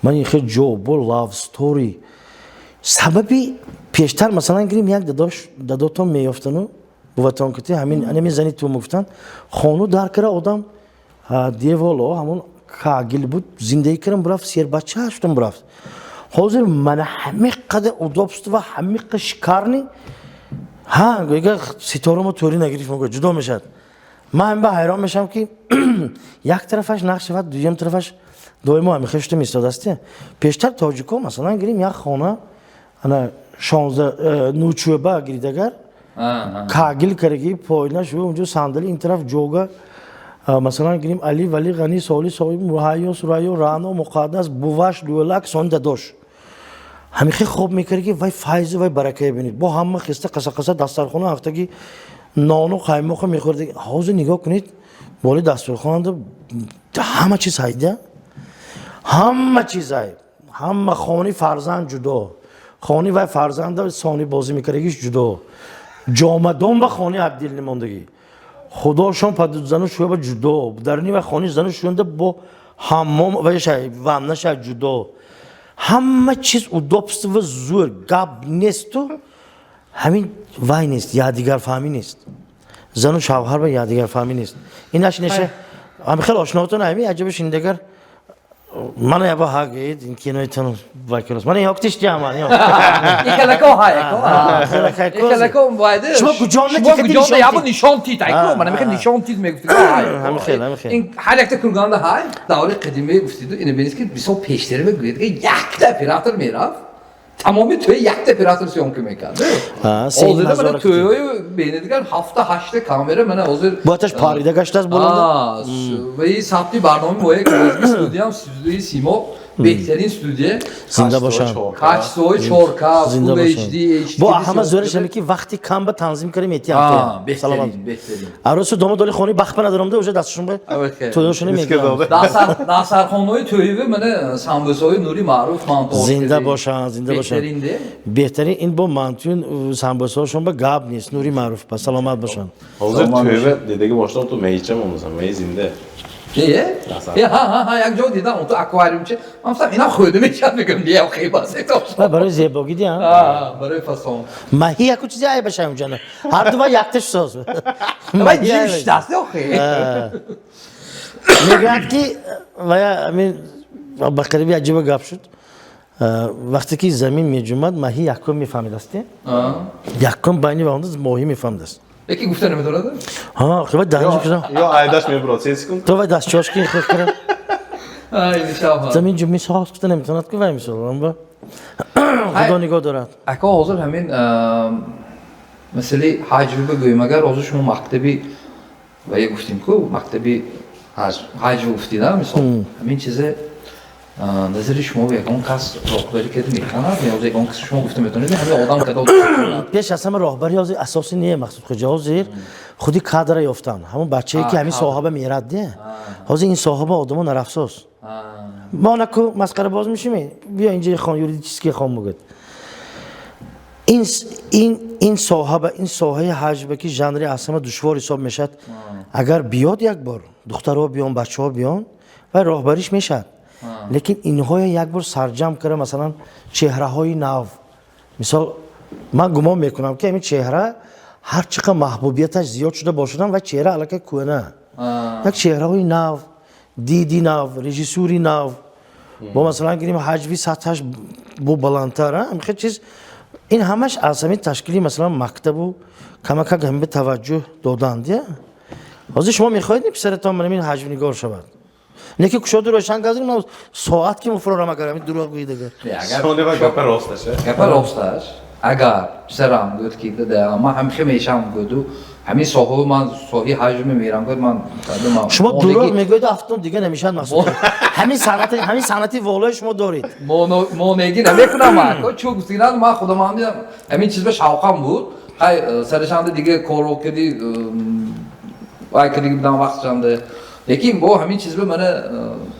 ман ин хел ҷо бо love story. Сабаби пештар, масалан, гирем, як дадош, дадотон меёфтану буватон ки ҳамин ҳамин зани ту мегуфтанд, хону дар кара одам деволо ҳамон кагил буд, зиндагӣ кардам, бурафт, сербача шудам, бурафт. Ҳозир мана ҳамин қадар удобство, ҳамин қадар шикарный. Ҳа, гӯяга ситорамо тӯри нагирифт, мегӯяд, ҷудо мешавад. Ман ба ҳайрон мешавам, ки як тарафаш нақш шавад, дуюм тарафаш доимо ҳамин хел шуда меистодааст. Пештар тоҷико, масалан, гирем, як хона ана 16 нучӯба гирид, агар кагил караги пойнаш, унҷо сандали, ин тараф ҷога, масалан, гирем, Али, Вали, Ғани, Соли, Соҳиб, Муҳайё, Сурайё, Рано, Муқаддас, буваш, Лӯлак, сон дадош. Ҳамихе хоб мекард, ки вай файзу вай баракае бинед. Бо ҳама хиста қаса-қаса дастархона ҳафтаги нону қаймоқо мехӯрд. Ҳозир нигоҳ кунед, боли дастурхонанда ҳама чиз ҳайда, ҳама чиз ҳай, ҳама. Хони фарзанд ҷудо, хони вай фарзанда сони бозӣ мекардагиш ҷудо, ҷомадон ба хони отдельно мондагӣ, худошон зану шӯяба ҷудо, дарни вай хони зану шӯянда бо ҳаммом вай шай, ванна шай ҷудо, ҳама чиз удобство, зӯр, гап несту. Ҳамин вай нест, якдигарфаҳмӣ нест, зану шавҳар ба якдигарфаҳмӣ нест. Инаш неша, ҳами хел ошнотон, ҳами аҷаба шиндагар мана яба ҳа гӯед, ин киноитон вай кунас, мана ёктиш диаман. Ихелако ҳай, ако. Ихелако вайде. Шумо куҷонда? Шумо куҷонда ябо нишон тид, айко, мана мехе нишон тид мегуфтид. Ҳами хел, ҳами хел. Ин ҳар якта курганда ҳай, даври қадиме гуфтиду, ина бинед, ки бисёр пештара мегӯяд, ки якта оператор мерафт, тамоми тӯи якта оператор съёмка мекард. Ҳозир мана тӯйҳои бинедигар ҳафта ҳашта камера, мана ҳозир. Бояташ парида гаштааст боланда. Ва и сабти барномаи моя студиям, студияи Симо, беҳтарин студия. Зинда бошанд. Качество ҳои 4К, зинда Full бошанд. HD, HD. Бо ҳама зӯраш ҳаме, ки вақти кам ба танзим кардем. Этиям. Беҳтарин, беҳтарин. Арӯсу домод доли хони бахт ба надорамда, уже дастшон ба тӯёшони мегиранд. Дастархонаҳои тӯйиве мана самбусаҳои Нури Маъруф, мантоҳо. Зинда бошанд, зинда бошанд. Беҳтаринде. Беҳтарин ин бо мантуюн самбусаҳошон ба гап нест. Нури Маъруф ба саломат бошанд. Ҳозир тӯйва дидаги бошдам, ту меҳича момузам, меҳи зинда. Е? Е, ҳа, ҳа, ҳа, як ҷо дидам, он ту аквариумча. Ман гуфтам, инам хӯрда мешавад, мегӯям, не, хебас. Ва барои зебогӣ диям. Барои фасон. Маҳи яку чизи айбаша унҷана. Ҳар ду ва якташ соз. Вай ҷим шидаст, охи. Мегӯяд, ки вая амин ба қариби аҷиба гап шуд. Вақте ки замин меҷумад, маҳи якум мефаҳмидаст, якум байни ваонда моҳӣ мефаҳмидаст. Яки гуфта наметавонад? Ҳа, хеба данҷи кунам. Ё айдаш мебурад, се секунд. То вай дастчошки хел кунам. Ай, нишафа. Замин ҷумми соз гуфта наметавонад, ки вай мисол. Амба Худо нигоҳ дорад. Ака, ҳозир ҳамин масъалаи ҳаҷв бигӯем агар, ҳозир шумо мактаби вая гуфтем ку, мактаби ҳаҷв гуфтида, мисол, ҳамин чизе назари шумо ягон кас роҳбарӣ карда метавонад ё ягон кас шумо гуфта метавонед, ҳамин одам кадо? Пеш аз ҳама роҳбари ҳозир асоси не, Мақсуд хоҷа, ҳозир худи кадра ёфтан, ҳамон бачае, ки ҳамин соҳаба мерад де. Ҳозир ин соҳаба одамо нарафсоз. Мо наку масқара боз мешими, биё инҷа хон, юридический хон мегӯяд. Ин соҳаба, ин соҳаи ҳаҷве, ки жанри аз ҳама душвор ҳисоб мешавад, агар биёд, як бор духтарҳо биён, бачаҳо биён ва роҳбариш мешавад. Лекин инҳоя як бор сарҷамъ карда, масалан, чеҳраҳои нав, мисол, ман гумон мекунам, ки ҳамин чеҳра ҳар чӣ қадр маҳбубияташ зиёд шуда бошадам, ва чеҳра аллакай кӯҳна, як чеҳраҳои нав, диди нав, режиссури нав, бо масалан гирим, ҳаҷви сатҳаш бо баландтар, ҳамин чиз, ин ҳамаш аз ҳамин ташкили, масалан, мактабу камакак ҳамин ба таваҷҷӯҳ доданд. Я ҳозир шумо мехоҳед, писаратон ман ҳамин ҳаҷвнигор шавад, не ки кушоду рошан газим соат ки муфрорам, агар ҳамин дурӯғ гӯидагар. Сонева гапа росташ. Гапа росташ, агар писарам гӯяд, ки дада, ман ҳамихе мешам гӯяду, ҳамин соҳаи ман соҳаи ҳаҷме мерам гӯяд, ман Шумо дурӯғ мегӯед, афтон дига намешавад, Мақсуд. Ҳамин санъати, ҳамин санъати волои шумо доред. Монеги намекунам ман. Чӯ гуфтигинад, ман худам ҳамин чиз ба шавқам буд. Хай, сарашанда дига корро кади, вай кади будам вақтшанда. Лекин бо ҳамин чиз ба мана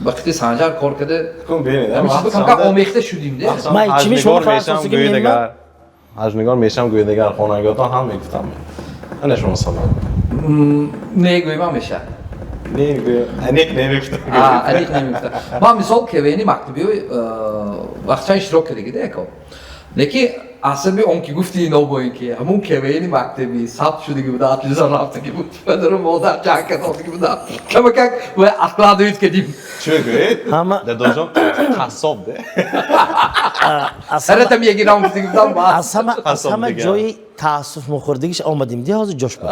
вақти Санҷар кор карда, ҳамин чиз ба камкам омехта шудим де. Ман чими шумо халососиги меман? Ҳаҷвнигор мешам гӯйдагар, хонангиётон ҳам мегуфтам. Ана шумо сабаб. Не гӯйман мешавад. Не гӯй, аниқ намегуфтам. Аниқ намегуфтам. Ман мисол КВНи мактабиё вақтчан иштирок кардагида, яко. Лекин асаби он ки гуфти ино, бо ин ки ҳамун КВНи мактабӣ сабт шудагӣ буда, телевизор рафтагӣ буд, падару модар ҷанг кардагӣ буда, камакак ва откладывать кардим. Чӣ мегӯед? Ҳама Дадоҷон қассоб де. Сарата мегирам гуфтагӣ будам. Аз ҳама ҷои таассуф мухӯрдагиш омадим ди ҳозир ҷош буд.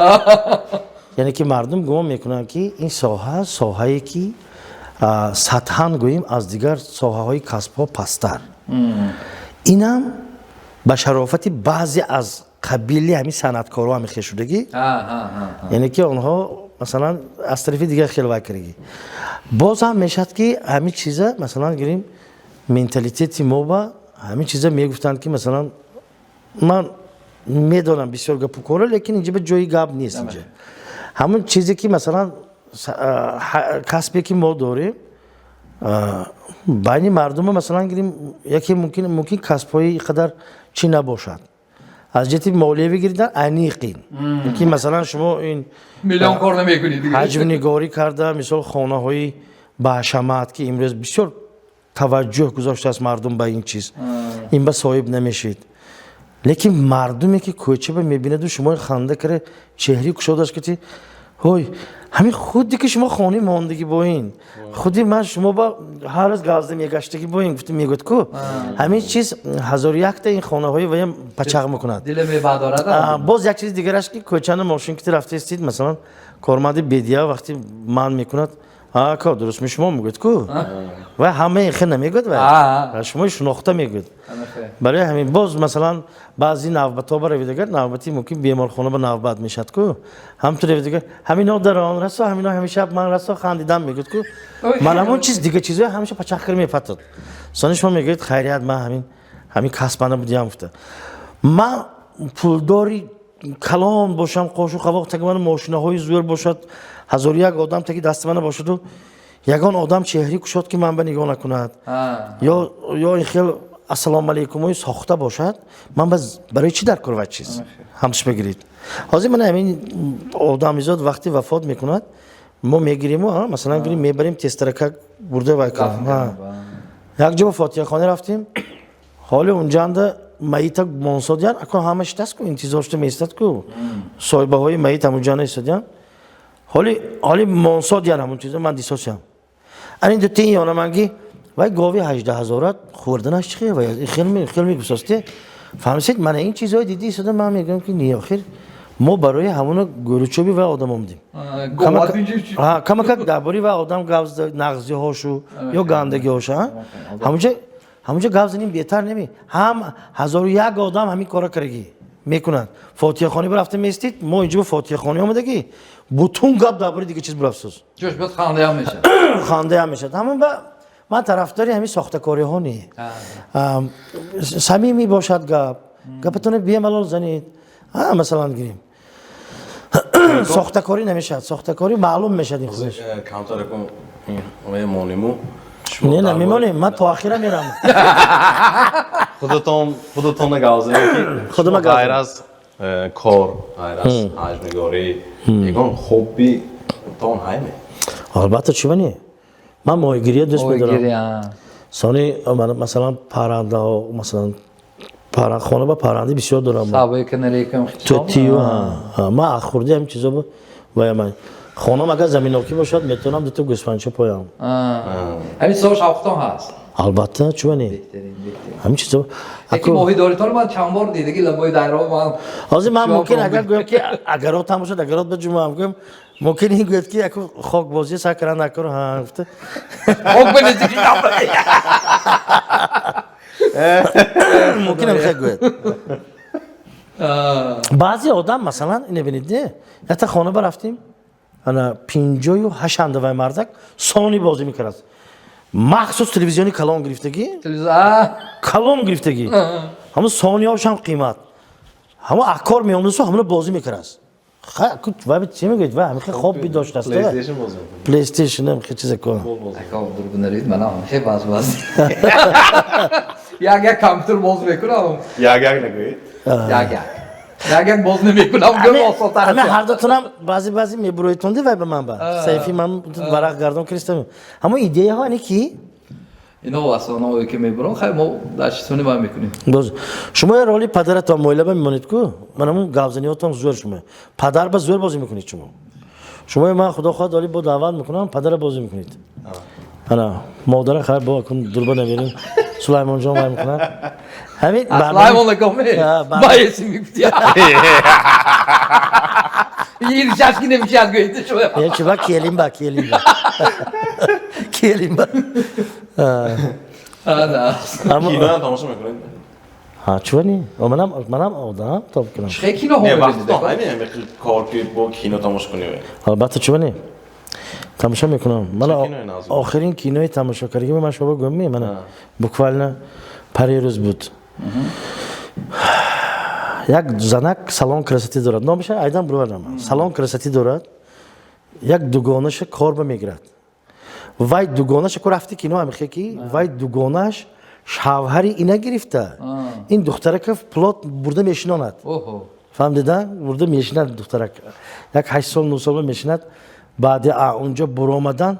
Яъне ки мардум гумон мекунанд, ки ин соҳа соҳае, ки сатҳан гӯем, аз дигар соҳаҳои касбҳо пасттар. Инам ба шарофати баъзе аз қабили ҳамин санъаткорҳо ҳамин хел шудагӣ. Яъне ки онҳо, масалан, аз тарафи дигар хел вай кардагӣ. Боз ҳам мешавад, ки ҳамин чиза, масалан гирем, менталитети мо ба ҳамин чиза мегуфтанд, ки масалан ман медонам, бисёр гапу кора, лекин инҷа ба ҷои гап нест. Инҷа ҳамон чизе ки масалан касбе ки мо дорем, байни мардума масалан гирем, яке мумкин касбҳои қадар чӣ набошад, аз ҷиҳати молиявӣ гиридан аниқин, ки масалан шумо ин миллион кор намекунед. Ҳаҷмнигорӣ карда, мисол хонаҳои баҳашамат, ки имрӯз бисёр таваҷҷӯҳ гузоштааст мардум ба ин чиз, ин ба соҳиб намешавед. Лекин мардуме ки кӯча ба мебинаду шумо ханда кара, чеҳраи кушодаш ки ҳой, ҳамин худе ки шумо хонаи мондагӣ бо ин худи ман шумо ба ҳар рӯз газда мегаштагӣ бо ин гуфта мегӯяд ку, ҳамин чиз ҳазору якта ин хонаҳои ваям пачақ мекунад. Дила мебардорад. Боз як чизи дигараш, ки кӯчана мошин ки рафта истид, масалан корманди бедия вақти ман мекунад, ака, дуруст ми шумо мегӯяд ку, ва ҳамаи хе намегӯяд, ва шумо шинохта мегӯяд. Барои ҳамин боз масалан баъзи навбатҳо ба равидагар, навбати мумкин беморхона ба навбат мешавад ку, ҳамту равидагар, ҳамино дарон расо, ҳамино ҳамеша ман расо хандидам мегӯяд ку, ман ҳамон чиз дига чизҳои ҳамеша пачақкир мепатад. Сони шумо мегӯед, хайрият, ман ҳамин касбана будиям гуфта, ман пулдори калон бошам, қошу қавоқ таги ман мошинаҳои зӯр бошад, ҳазору як одам таги дасти мана бошаду ягон одам чеҳри кушод ки ман ба нигоҳ накунад, ё ин хел ассалому алайкумои сохта бошад, ман барои чӣ дар кор ва чиз ҳамтуш бигиред. Ҳозир ман ҳамин одамизод вақти вафот мекунад, мо мегириму масалан гирим, мебарем, тестаракак бурда вай кунем. Як ҷо ба фотиҳахона рафтем, ҳоли унҷанда маита монсодиян, ако ҳама шитаст ку, интизор шуда меистад ку, соҳибаҳои маит ҳамунҷана истодиян, ҳоли монсодиян ҳамун чизо ман дисосиям. Ани дутин ёнаманги вай гови 18 000 хӯрданаш чи хел, вай хел мегусосте, фаҳмисед? Мана ин чизҳои диди истода ман мегӯям, ки не, охир мо барои ҳамуна гӯручоби вай одам омадем, камакак дар бораи вай одам гап нағзиҳошу ё гандагиҳошу ҳамунҷа гап занем беҳтар неми? Ҳам ҳазору як одам ҳамин кора карагӣ мекунад. Фотиҳахонӣ бирафта меистид, мо инҷо ба фотиҳахонӣ омадагӣ, бутун гап дар бораи дига чиз бирафтсоз. Ҷош боз хандаям мешавад. Хандаям мешавад. Ҳамон ба ман тарафдори ҳамин сохтакориҳо не. Самимӣ бошад гап, гапатона бемалол занед. Масалан гирем, сохтакорӣ намешавад, сохтакорӣ маълум мешавад ин худаш. Камтаракун монему. Не, не мемонем, ман то охира мерам. Худатон гап занед, ки Худама гап ғайр аз кор, ғайр аз ҳаҷмнигорӣ, ягон хобби тон ҳайме? Албатта, чӣ не, ман моҳигирия дӯст медорам. Сони масалан паррандаҳо, масалан хона ба парранда бисёр дорам. Тӯтию ман ахурди ҳамин чизо вая ман хонам агар заминокӣ бошад, метавонам дута гӯсфандча поям. Ҳамин чизо шавқатон ҳаст? Албатта, чӣ не, ҳамин чизо. Яки моҳидоритон ман чанд бор дидаги лабои дайро ман. Ҳозир ман мумкин агар гӯям, ки агарот ҳам бошад, агарот ба ҷумъаам гӯям, мумкин ин гӯяд, ки яку хокбозӣ сар кара накор гуфта. Хок бинеди. Мумкин ҳам гӯяд. Баъзе одам масалан ине бинед, не, якта хона барафтем, ана 58 анда вай мардак сони бозӣ мекард, махсус телевизиони калон гирифтагӣ, калон гирифтагӣ, ҳамун сониҳошам қимат, ҳамун аккор меомдасу ҳамуна бозӣ мекард. Вай чӣ мегӯед, вай ҳамихе хоб бидоштааст. Плейстейшн ҳамихе чиза ко. Дурбинарид, манам ҳамихе баз баз як як компютер боз мекунам. Як як нагӯед. Як як як як боз намекунам, гӯм осонтар. Ҳаме ҳардутонам баъзе баъзе мебуроитонди вай ба ман ба саҳифи ман варақ гардон киристам, ҳамон идеяҳо ани ки. Ино асоное ки мебурон, хай, мо дар чизони вай мекунем. Боз шумо я роли падаратон моила ба мемонед ку, ман ҳамун гапзаниҳотон зӯр, шумо падар ба зӯр бозӣ мекунед. Шумо ман худо хоҳад оли бо даъват мекунам, падара бозӣ мекунед, ана модара хай бо кун дурба намерим, Сулаймонҷон вай мекунад ҳамин. Сулаймон акоме ма еси мегуфти, ин шашки намешад гӯед шумо. Чуба келин ба, келин ба, келин ба. Киноам тамошо мекунед? Ҳа, чува не, манам одам тоб кунам. Чӣ киноҳо? Не, вақтатон ҳайме ҳаме кор ки бо кино тамошо кунӣ? Албатта, чува не, тамошо мекунам. Мана охирин кинои тамошокардагӣ ман шумо гӯям, мана буквально Парирӯз буд, як занак салон красоты дорад, номаша айдан бировардам. Салон красоты дорад, як дугонаша корба мегирад. Вай дугонаша ку рафти кино, амихе ки вай дугонааш шавҳари ина гирифта, ин духтарака плот бурда мешинонад. Фаҳмдида, бурда мешинад духтарак, як 8 сол, 9 сол мешинад. Баъди унҷо буромадан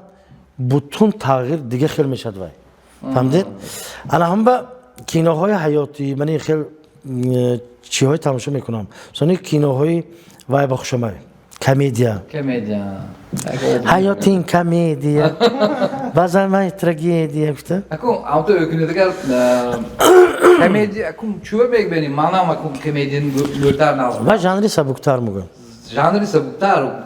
бутун тағйир, дига хел мешавад вай, фаҳмдед? Ана ҳамба киноҳои ҳаётӣ ман хел чиҳои тамошо мекунам. Сони киноҳои вай ба хушомай, комедия. Комедия. Ҳаётин комедия, баъзан ман трагедия гуфта. Акун амто өкүнедигар комедия, акун чӯ мегбени, манам акун комедия мӯртар назм. Ва жанри сабуктар мегӯям. Жанри сабуктар.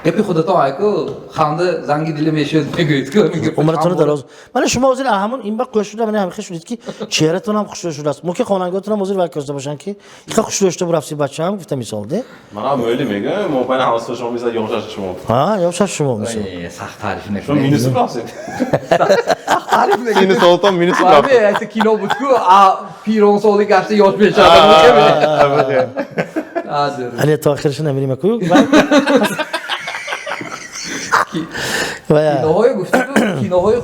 Гапи худатон айку, ханда занги дили мешуд мегӯед ку. Умратонро дароз. Мана шумо ҳозир ҳамон ин ба қӯш шуда, мана ҳамихе шудед, ки чеҳратонам хушрӯ шудааст. Мумкин хонандаготонам ҳозир вай кӯзда бошанд, ки иқа хушрӯ шуда бурафси бачаам, гуфта мисол де. Манам мӯйли мегӯям, мо байни ҳамсоя шумо мисал ёшаш шумо. Ҳа, ёшаш шумо мисол. Сахт таъриф накунед. Шумо минуси рафтед. Сахт таъриф накунед. Сини солтон минуси рафтед. Ҳамин кино буд ку, а пирон соли гашта ёш мешавад. Али то охирша намерим ку. Киноҳои гуфтиду, киноҳои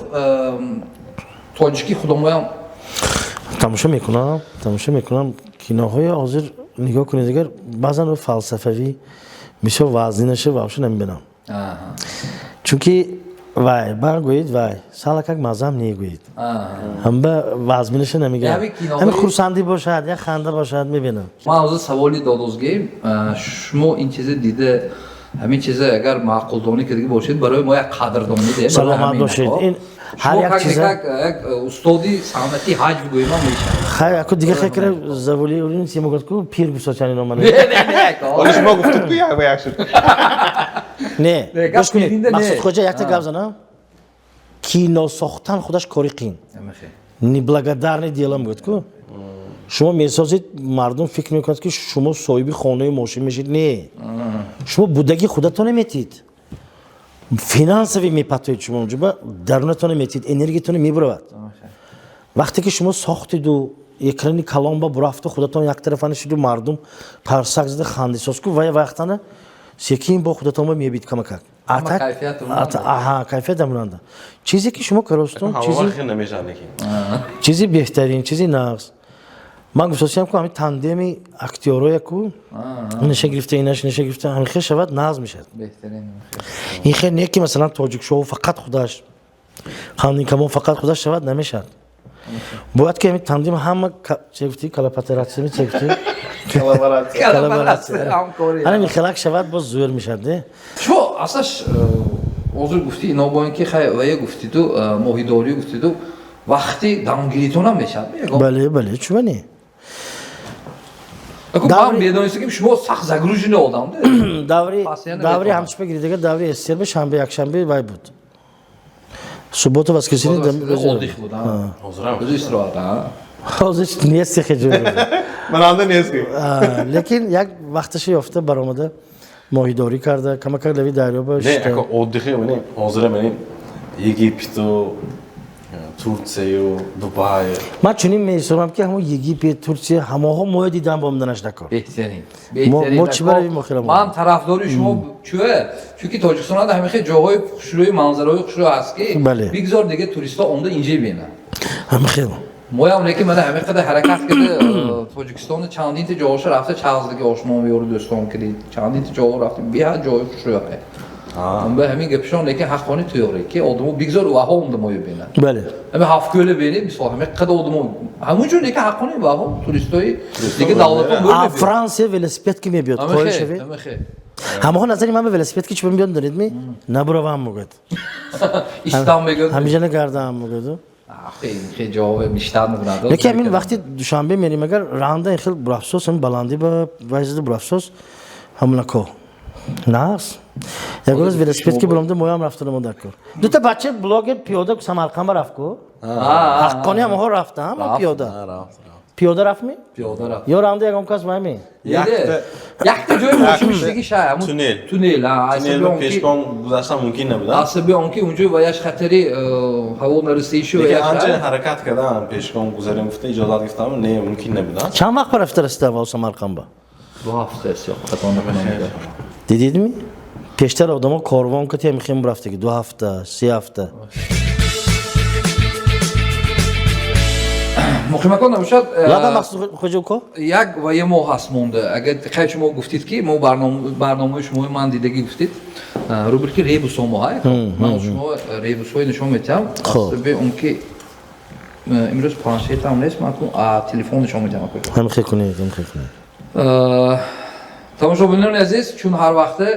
тоҷикӣ худомоям тамошо мекунам, тамошо мекунам. Киноҳои ҳозир нигоҳ кунед, агар баъзан фалсафавӣ, бисёр вазнин наша, вообще намебинам, чунки вай ба гӯед, вай салакак маззам негӯед, ҳамба вазминаша намегӯям. Ҳами хурсандӣ бошад, як ханда бошад, мебинам. Ман ҳозир саволи додозгем: шумо ин чиза дида, ҳамин чиза агар маъқулдонӣ кардагӣ бошед, барои мо як қадрдонӣ де. Саломат бошед. Ин ҳар як чиза як устоди санъати ҳаҷв гӯем ҳам мешавад. Хай, аку дига хай кара заволи урин симогот ку пир гусочани номана. Не, не, не. Ҳоли шумо гуфтед ку, як ба як шуд. Не, гӯш кунед, Мақсуд хоҷа, якта гап занам. Кино сохтан худаш кори қиин, неблагодарный дело мегӯяд ку. Шумо месозед, мардум фикр мекунад, ки шумо соҳиби хонаю мошин мешед. Не, шумо будаги худатона метиҳед, финансови мепатоед, шумо ҷуба дарунатона метиҳед, энергиятона мебуравад. Вақте ки шумо сохтиду экрани калон ба бурафту, худатон яктарафа шуду, мардум парсак зада хандисоз ку, вай вақтана секин бо худатон мебид камакак. Аҳа, кайфият амунанда. Чизе ки шумо каростон, чизи беҳтарин, чизи нағз. Ман гуфтосиям ку, ҳамин тандеми актёроя ку, ниша гирифта, инаш ниша гирифта, ҳамин хел шавад, нағз мешавад. Ин хел не ки масалан тоҷикшоу фақат худаш, хандинкамон фақат худаш шавад, намешавад. Бояд ки ҳамин тандем ҳама, че гуфти, калапатератсия, че гуфти, ҳамин хелак шавад, боз зӯр мешавад де. Шумо аслаш ҳозир гуфти ино, бо ин ки хай вая гуфтиду, моҳидорӣ гуфтиду, вақти дамгиритонам мешавад? Бале, бале, чува не? Ман медонистам, шумо сахт загруженный одам. Даври ҳамчипа гиридага, даври СССР ба шанбе, якшанбе вай буд, субботу, воскресенье. Отдых буд, ҳозир истироҳат. Ҳозир нести хеҷ. Мананда нести. Лекин як вақташа ёфта баромада, моҳидорӣ карда, камакак лави дарё ба. Не, ако отдыхе мани ҳозира мани Египету, Турцияю, Дубай. Ман чунин меҳисобам, ки ҳамон Египет, Турсия ҳамоҳо моя дидан бомданаш дакор. Беҳтарин. Мо чӣ барои мо? Ман тарафдори шумо. Чӯ чунки Тоҷикистонда ҳамин хел ҷоҳои хушрӯи, манзараҳои хушрӯ ҳаст, ки бигзор дига туристҳо омда инҷа бинанд. Ҳамин хел. Моям лекин мана ҳамин қадар ҳаракат карда, Тоҷикистони чандинта ҷоҳоша рафта, чағздиги ошном ёру дӯстон киди, чандинта ҷоҳо рафтем, беҳад ҷои хушрӯ. Ба ҳамин гапшон лекин ҳаққони тӯғри, ки одамо бигзор ваҳо омда моё бинанд. Бале. Ҳамин ҳафткӯла бинед, мисол, ҳамин қадар одамо ҳамун ҷо, лекин ҳаққони ваҳо туристои дига давлатон. Франсия велосипед ки мебиёд, қоил шавед, ҳамаҳо назари ман ба велосипед ки чӣ мебиёд, донед ми? Набуравам мегӯяд. Истам мегӯяд. Ҳамиҷа нагардам мегӯяд. Ҷавоб мешитад мекунад. Лекин ҳамин вақти Душанбе мерем, агар ранда ин хел бурафсос, ҳамин баландӣ ба вайзида бурафсос, ҳамунако нағз. Ягон рӯз велосипед ки биромда, моям рафтанамо дар кор. Дута бача блогер пиёда Самарқанд ба рафт ку, ҳаққони ҳамаҳо рафта, ҳама пиёда. Пиёда рафтми? Пиёда рафт. Ё рамда ягон кас вайми? Якта ҷои мошин шиштаги шай, ҳамун Туннел. Туннел, а, Туннел пешком гузаштан мумкин набуд. Асаби он ки унҷо ваяш хатари ҳаво нарасишу Лекин ваяш анча ҳаракат кардам, пешком гузарем гуфта, иҷозат гирифтам, не, мумкин набуд. Чанд вақт рафта расида ва Самарқандба? 2 ҳафта аст, ё хато накунам. Дидидми? Пештар одамо корвон кати ҳамихем рафтаги 2 ҳафта, 3 ҳафта. Муқимакон набошад. Лаба махсус хоҷуко? Як ва е мо ҳаст монда. Агар хай шумо гуфтид, ки мо барномаи шумои ман дидагӣ гуфтид, рубрики ребусо мо ҳай. Ман шумо ребусҳои нишон метиҳам. Асаби он ки имрӯз планшетам нест, ман кун телефон нишон медиҳам. Ҳамихе кунед, ҳамихе кунед. Тамошобинони азиз, чун ҳар вақте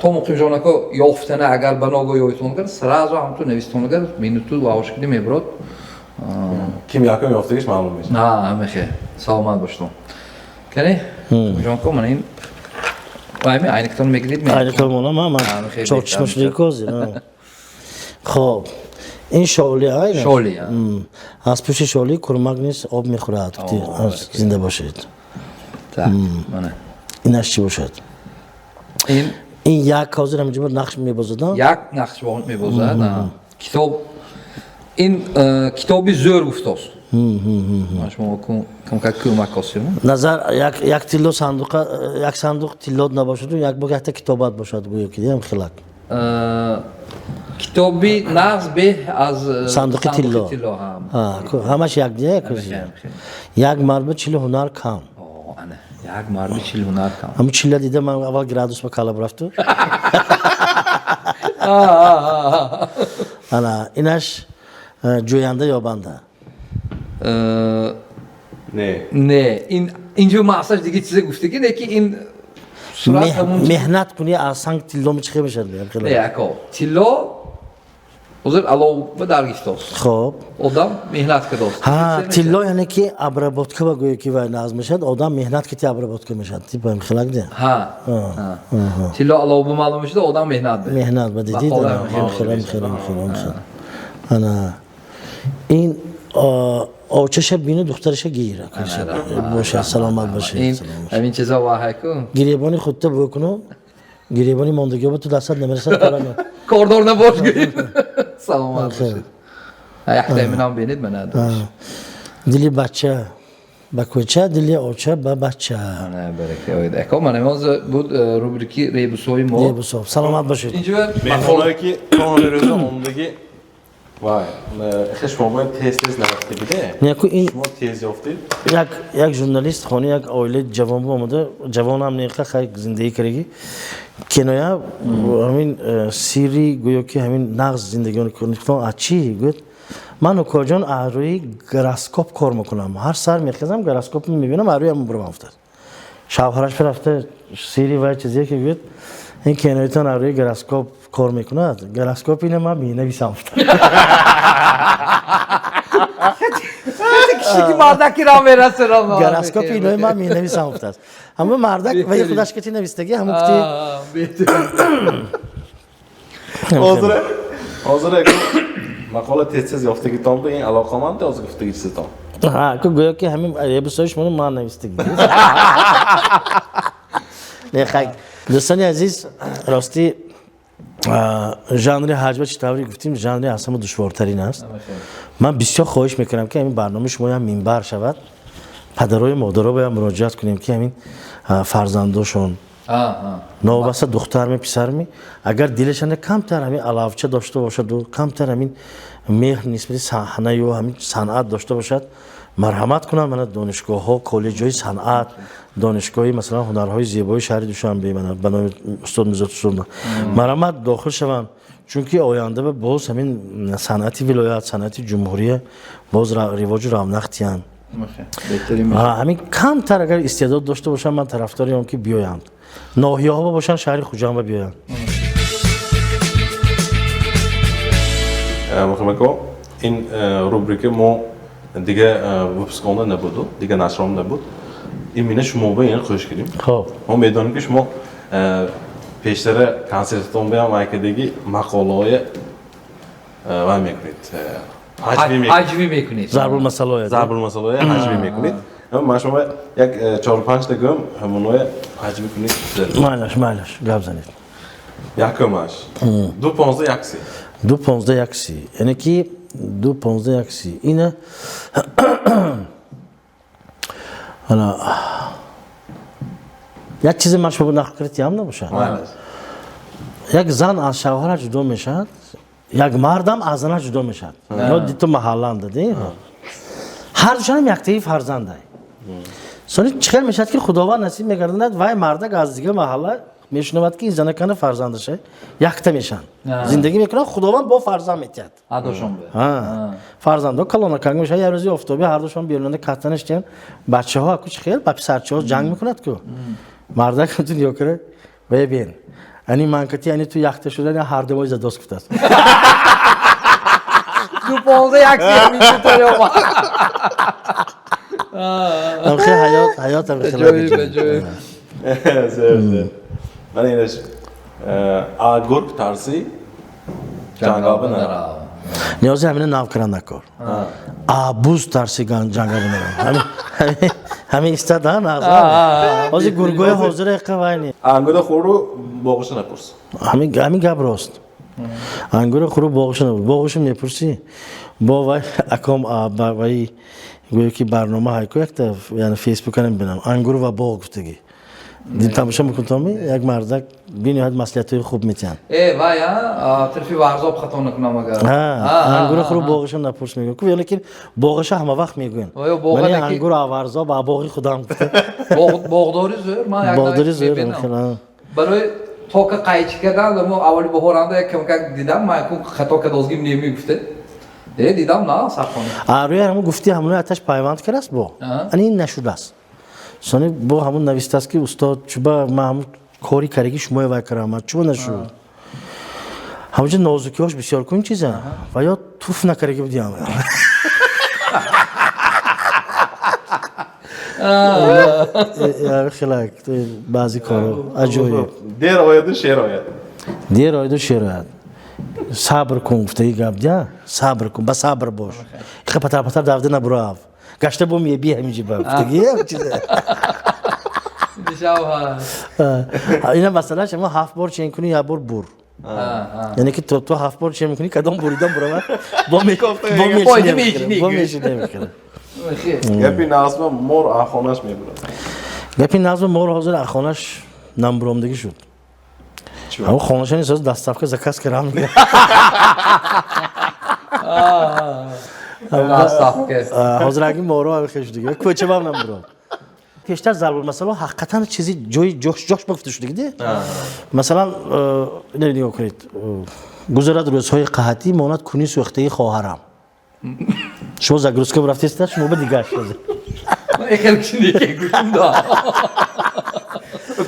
то Муқимҷонако ёфтана, агар ба ногоҳ ёфтон гар, сразу ҳамту навистон гар, минуту ваошкини мебурод. Ким якум ёфтагиш маълум мешавад. На, ҳамихе. Саломат бошед. Кани? Муқимҷонко, мана ин вайми айниктон мегирид ме? Айниктон мона ма ман чор чишма кози. Хоб. Ин шоли ай? Шоли. Аз пушти шоли курмак низ об мехӯрад. Зинда бошед. Так, мана. Инаш чӣ бошад? Ин як ҳозир ҳаминҷо нақш мебозад? Як нақш мебозад. Китоб, ин китоби зӯр гуфтост. Шумо камкак кӯмак косем. Назар як тилло сандуқа, як сандуқ тилло набошаду, як бо якта китобат бошад, гӯё ки дидам хилак. Китоби нағз беҳ аз сандуқи тилло. Ҳамаш як як марба 40 ҳунар кам. Як марби 40 ҳунар кам. Ҳамун чилла дида ман аввал градус ба калаб рафту. Ана инаш ҷӯянда ёбанда. Не. Не, ин инҷо маъсаш дига чизе гуфтаги, не ки ин меҳнат кунӣ, аз санг тилло мичхе мешад. Не, ако тилло ҳозир алова дар гифтост. Хоб. Одам меҳнат кардост. Ҳа, тилло яъне ки обработка ба гӯё ки вай нағз мешавад, одам меҳнат ки ти обработка мешавад. Типа хилак де. Ҳа. Тилло алова маълум мешавад, одам меҳнат бе. Меҳнат ба дидид. Хеле хеле хеле. Ана ин очаша бину, духтараша гир. Бошад, саломат бошед. Ҳамин чизо ваҳайку. Гиребони худта букуну, гиребони мондагиёба ту дастат намерасад. Кордор набош гириб. Саломат бошед. Якта минам бинед мана. Дили бача ба кӯча, дили оча ба бача. Барака. Ако мана имрӯз буд рубрики ребусҳои мо. Ребусҳо. Саломат бошед. Инҷо меҳмоное ки то ҳоли рӯза омадагӣ вай, хе шумо бояд тез-тез наёфтагиде. Неку ин шумо тез ёфтед. Як журналист хони як оилаи ҷавон омада, ҷавонам неқа, хай зиндагӣ кардаги. Киноя ҳамин сирри гӯё ки ҳамин нағз зиндагиёни а чӣ гӯяд? Ман укоҷон аз рӯи гороскоп кор мекунам. Ҳар сар мехезам, гороскоп мебинам, аз рӯи ҳамон бурам афтад. Шавҳараш рафта сири вай чизе ки гӯяд, ин киноятон аз рӯи гороскоп кор мекунад. Гороскоп ина ман менависам. Киши мардаки ра мерасонам. Гороскоп инои ман менависам гуфтааст. Ҳамун мардак ваи худаш ки навистагӣ, ҳамун ки Ҳозир мақола тез-тез ёфтагитон бу ин алоқаманд ҳозир гуфтаги чизатон. Ҳа, ку гӯё ки ҳамин ребусҳои шумо ман навистагӣ. Не, хай. Дӯстони азиз, ростӣ жанри ҳаҷва, чӣ тавре гуфтем, жанри аз ҳама душвортарин аст. Ман бисёр хоҳиш мекунам, ки ҳамин барномаи шумоям минбар шавад, падарою модаро бояд муроҷиат кунем, ки ҳамин фарзандошон, новобаста духтарми писарми, агар дилашона камтар ҳамин алавча дошта бошаду камтар ҳамин меҳр нисбати саҳнаю ҳамин санъат дошта бошад, марҳамат кунанд мана донишгоҳҳо, коллеҷҳои санъат, донишгоҳи масалан ҳунарҳои зебои шаҳри Душанбе, мана ба номи устод Мирзо Турсунзода, марҳамат дохил шаванд, чунки оянда боз ҳамин санъати вилоят, санъати ҷумҳурия боз ривоҷу равнақ тиҳанд. Ҳамин камтар агар истеъдод дошта бошанд, ман тарафдори он ки биёянд, ноҳияҳо бошанд, шаҳри Хуҷандба биёянд. Муҳимако, ин рубрика мо дига выпусконда набуду, дига нашром набуд. Именно шумо ба ин хуш кардем. Хоб. Мо медонем, ки шумо пештара консертатон биям вайкадаги мақолаҳоя вай мекунед. Ҳаҷвӣ мекунед. Зарбулмасалое. Зарбулмасалое ҳаҷвӣ мекунед. Ман шумо як 4-5 та гӯм, ҳамоное ҳаҷвӣ кунед. Майлаш, майлаш, гап занед. Якумаш: 2 15 1 30. 2 15 1 30, яъне ки 2 15 1 30 ина ана як чизе ман шумо нақл кардиам набошад. Як зан аз шавҳара ҷудо мешавад, як мардам аз зана ҷудо мешавад. Ё дито маҳалланда ди, ҳардушонам яктаи фарзандай. Сони чӣ хел мешавад, ки Худованд насиб мегардонад, вай мардак аз дигар маҳалла мешунавад, ки ин занакана фарзандаша, якта мешаванд, зиндагӣ мекунанд, Худованд бо фарзанд метиҳад. Фарзандо калонаканг мешавад. Як рӯзи офтобӣ ҳардушон берунанда катта наштиянд. Бачаҳо аку чӣ хел ба писарчаҳо ҷанг мекунад ку. Мардак нигоҳ кара: «Вай, бен, ани манкати, ани ту якта шуда, ҳардумои задос», гуфтааст. 2 15 1 30 ҳамин. Ҳаёт, ҳаёт. Ҳам. Ман инаш: а гург тарсӣ, ҷангалба нарав. Ниёзи ҳамина нав кардан накор. А буз тарси, ҷангалба нарав. Ҳамин истад. Ҳозир гургои ҳозира яқа вайни. Ангура хӯру боғиша напурс. Ҳамин гап рост. Ангура хӯру боғиша напурс, боғиша мепурсӣ бо вай. Аком вай гӯё ки барнома ҳайку якта фейсбука намебинам, ангур ва боғ гуфтагӣ тамошо мекунтоми, як мардак бениҳоят маслиҳатҳои хуб метиҳанд. Э вай, тарафи Варзоб, хато накунам агар. Ангура хӯру боғиша напурс мегӯян, лекин боғиша ҳама вақт мегӯянд. Мани ангур Варзоб, боғи худам. Боғдори зӯр, ман. Боғдори зӯр. Барои тока қайчи кардан аввали баҳоранда як камкак дидам, ман хато кадозгим немегуфте. Э, дидам, на сархона. Рӯи ҳамун гуфти, ҳамунои аташ пайванд кардааст бо ани ин нашудааст. Сони бо ҳамун навистааст, ки устод, чуба ман ҳамун кори караги шумои вай кардам, чуба нашуд? Ҳамунҷо нозукиҳош бисёр кун чиза ва ё туф накараги будиам. Хелак баъзе коро аҷоиб. Дер ояду шер ояд. Дер ояду шер ояд. Сабр кун гуфтаги гап дия, сабр кун, ба сабр бош, иха патар патар давда набурав, гашта бо меби ҳаминҷи ба гуфтаги чиза. Ина масалан, шумо ҳафт бор чен кунӣ, як бор бур, яъне ки то ҳафт бор чен мекунӣ, кадом буридан бурава, бо меши намекунад. Гапи назма мор ахонаш мебурад. Гапи назма мор ҳозир ахонаш намбуромдагӣ шуд. Ҳамн хонашани соз доставка заказ кардам. Ҳозир аги моро хешдиги кӯчабам намбуром. Пештар зарбулмасало ҳақиқатан чизи ҷои ҷош ҷош гуфта шудагиде. Масалан, нигоҳ кунед: гузарад рӯзҳои қаҳатӣ, монад куни сӯхтаи хоҳарам. Шумо загрузка рафтеста, шумо ба дигар.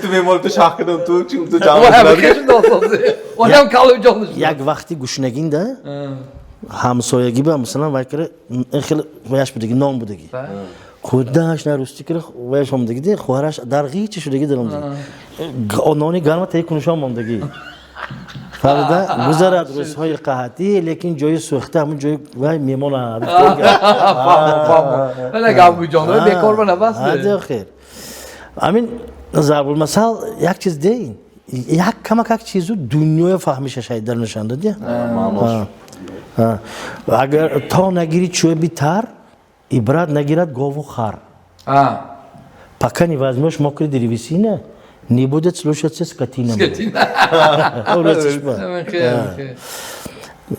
Ту мемол, ту шах кардам, ту ту. Як вақти гушнагинда ҳамсоягӣ ба, масалан, вай кара хеле ваяш будаги, нон будаги, худаш нарусти кара ваяш омдаги, хоҳараш дар ғичи шудаги, даромдаги, нони гарма таи кунушон мондагӣ. Фаҳмида, гузарад рӯзҳои қаҳатӣ, лекин ҷои сӯхта ҳамун ҷои вай мемонад. Хер, ҳамин зарбулмасал як чиз деин, як камак як чизу дунёя фаҳмиша дар нишон дод. Агар то нагири чӯби тар, ибрат нагирад гову хар. Пока не возьмешь мокрый древесина, не будет слушаться скотина.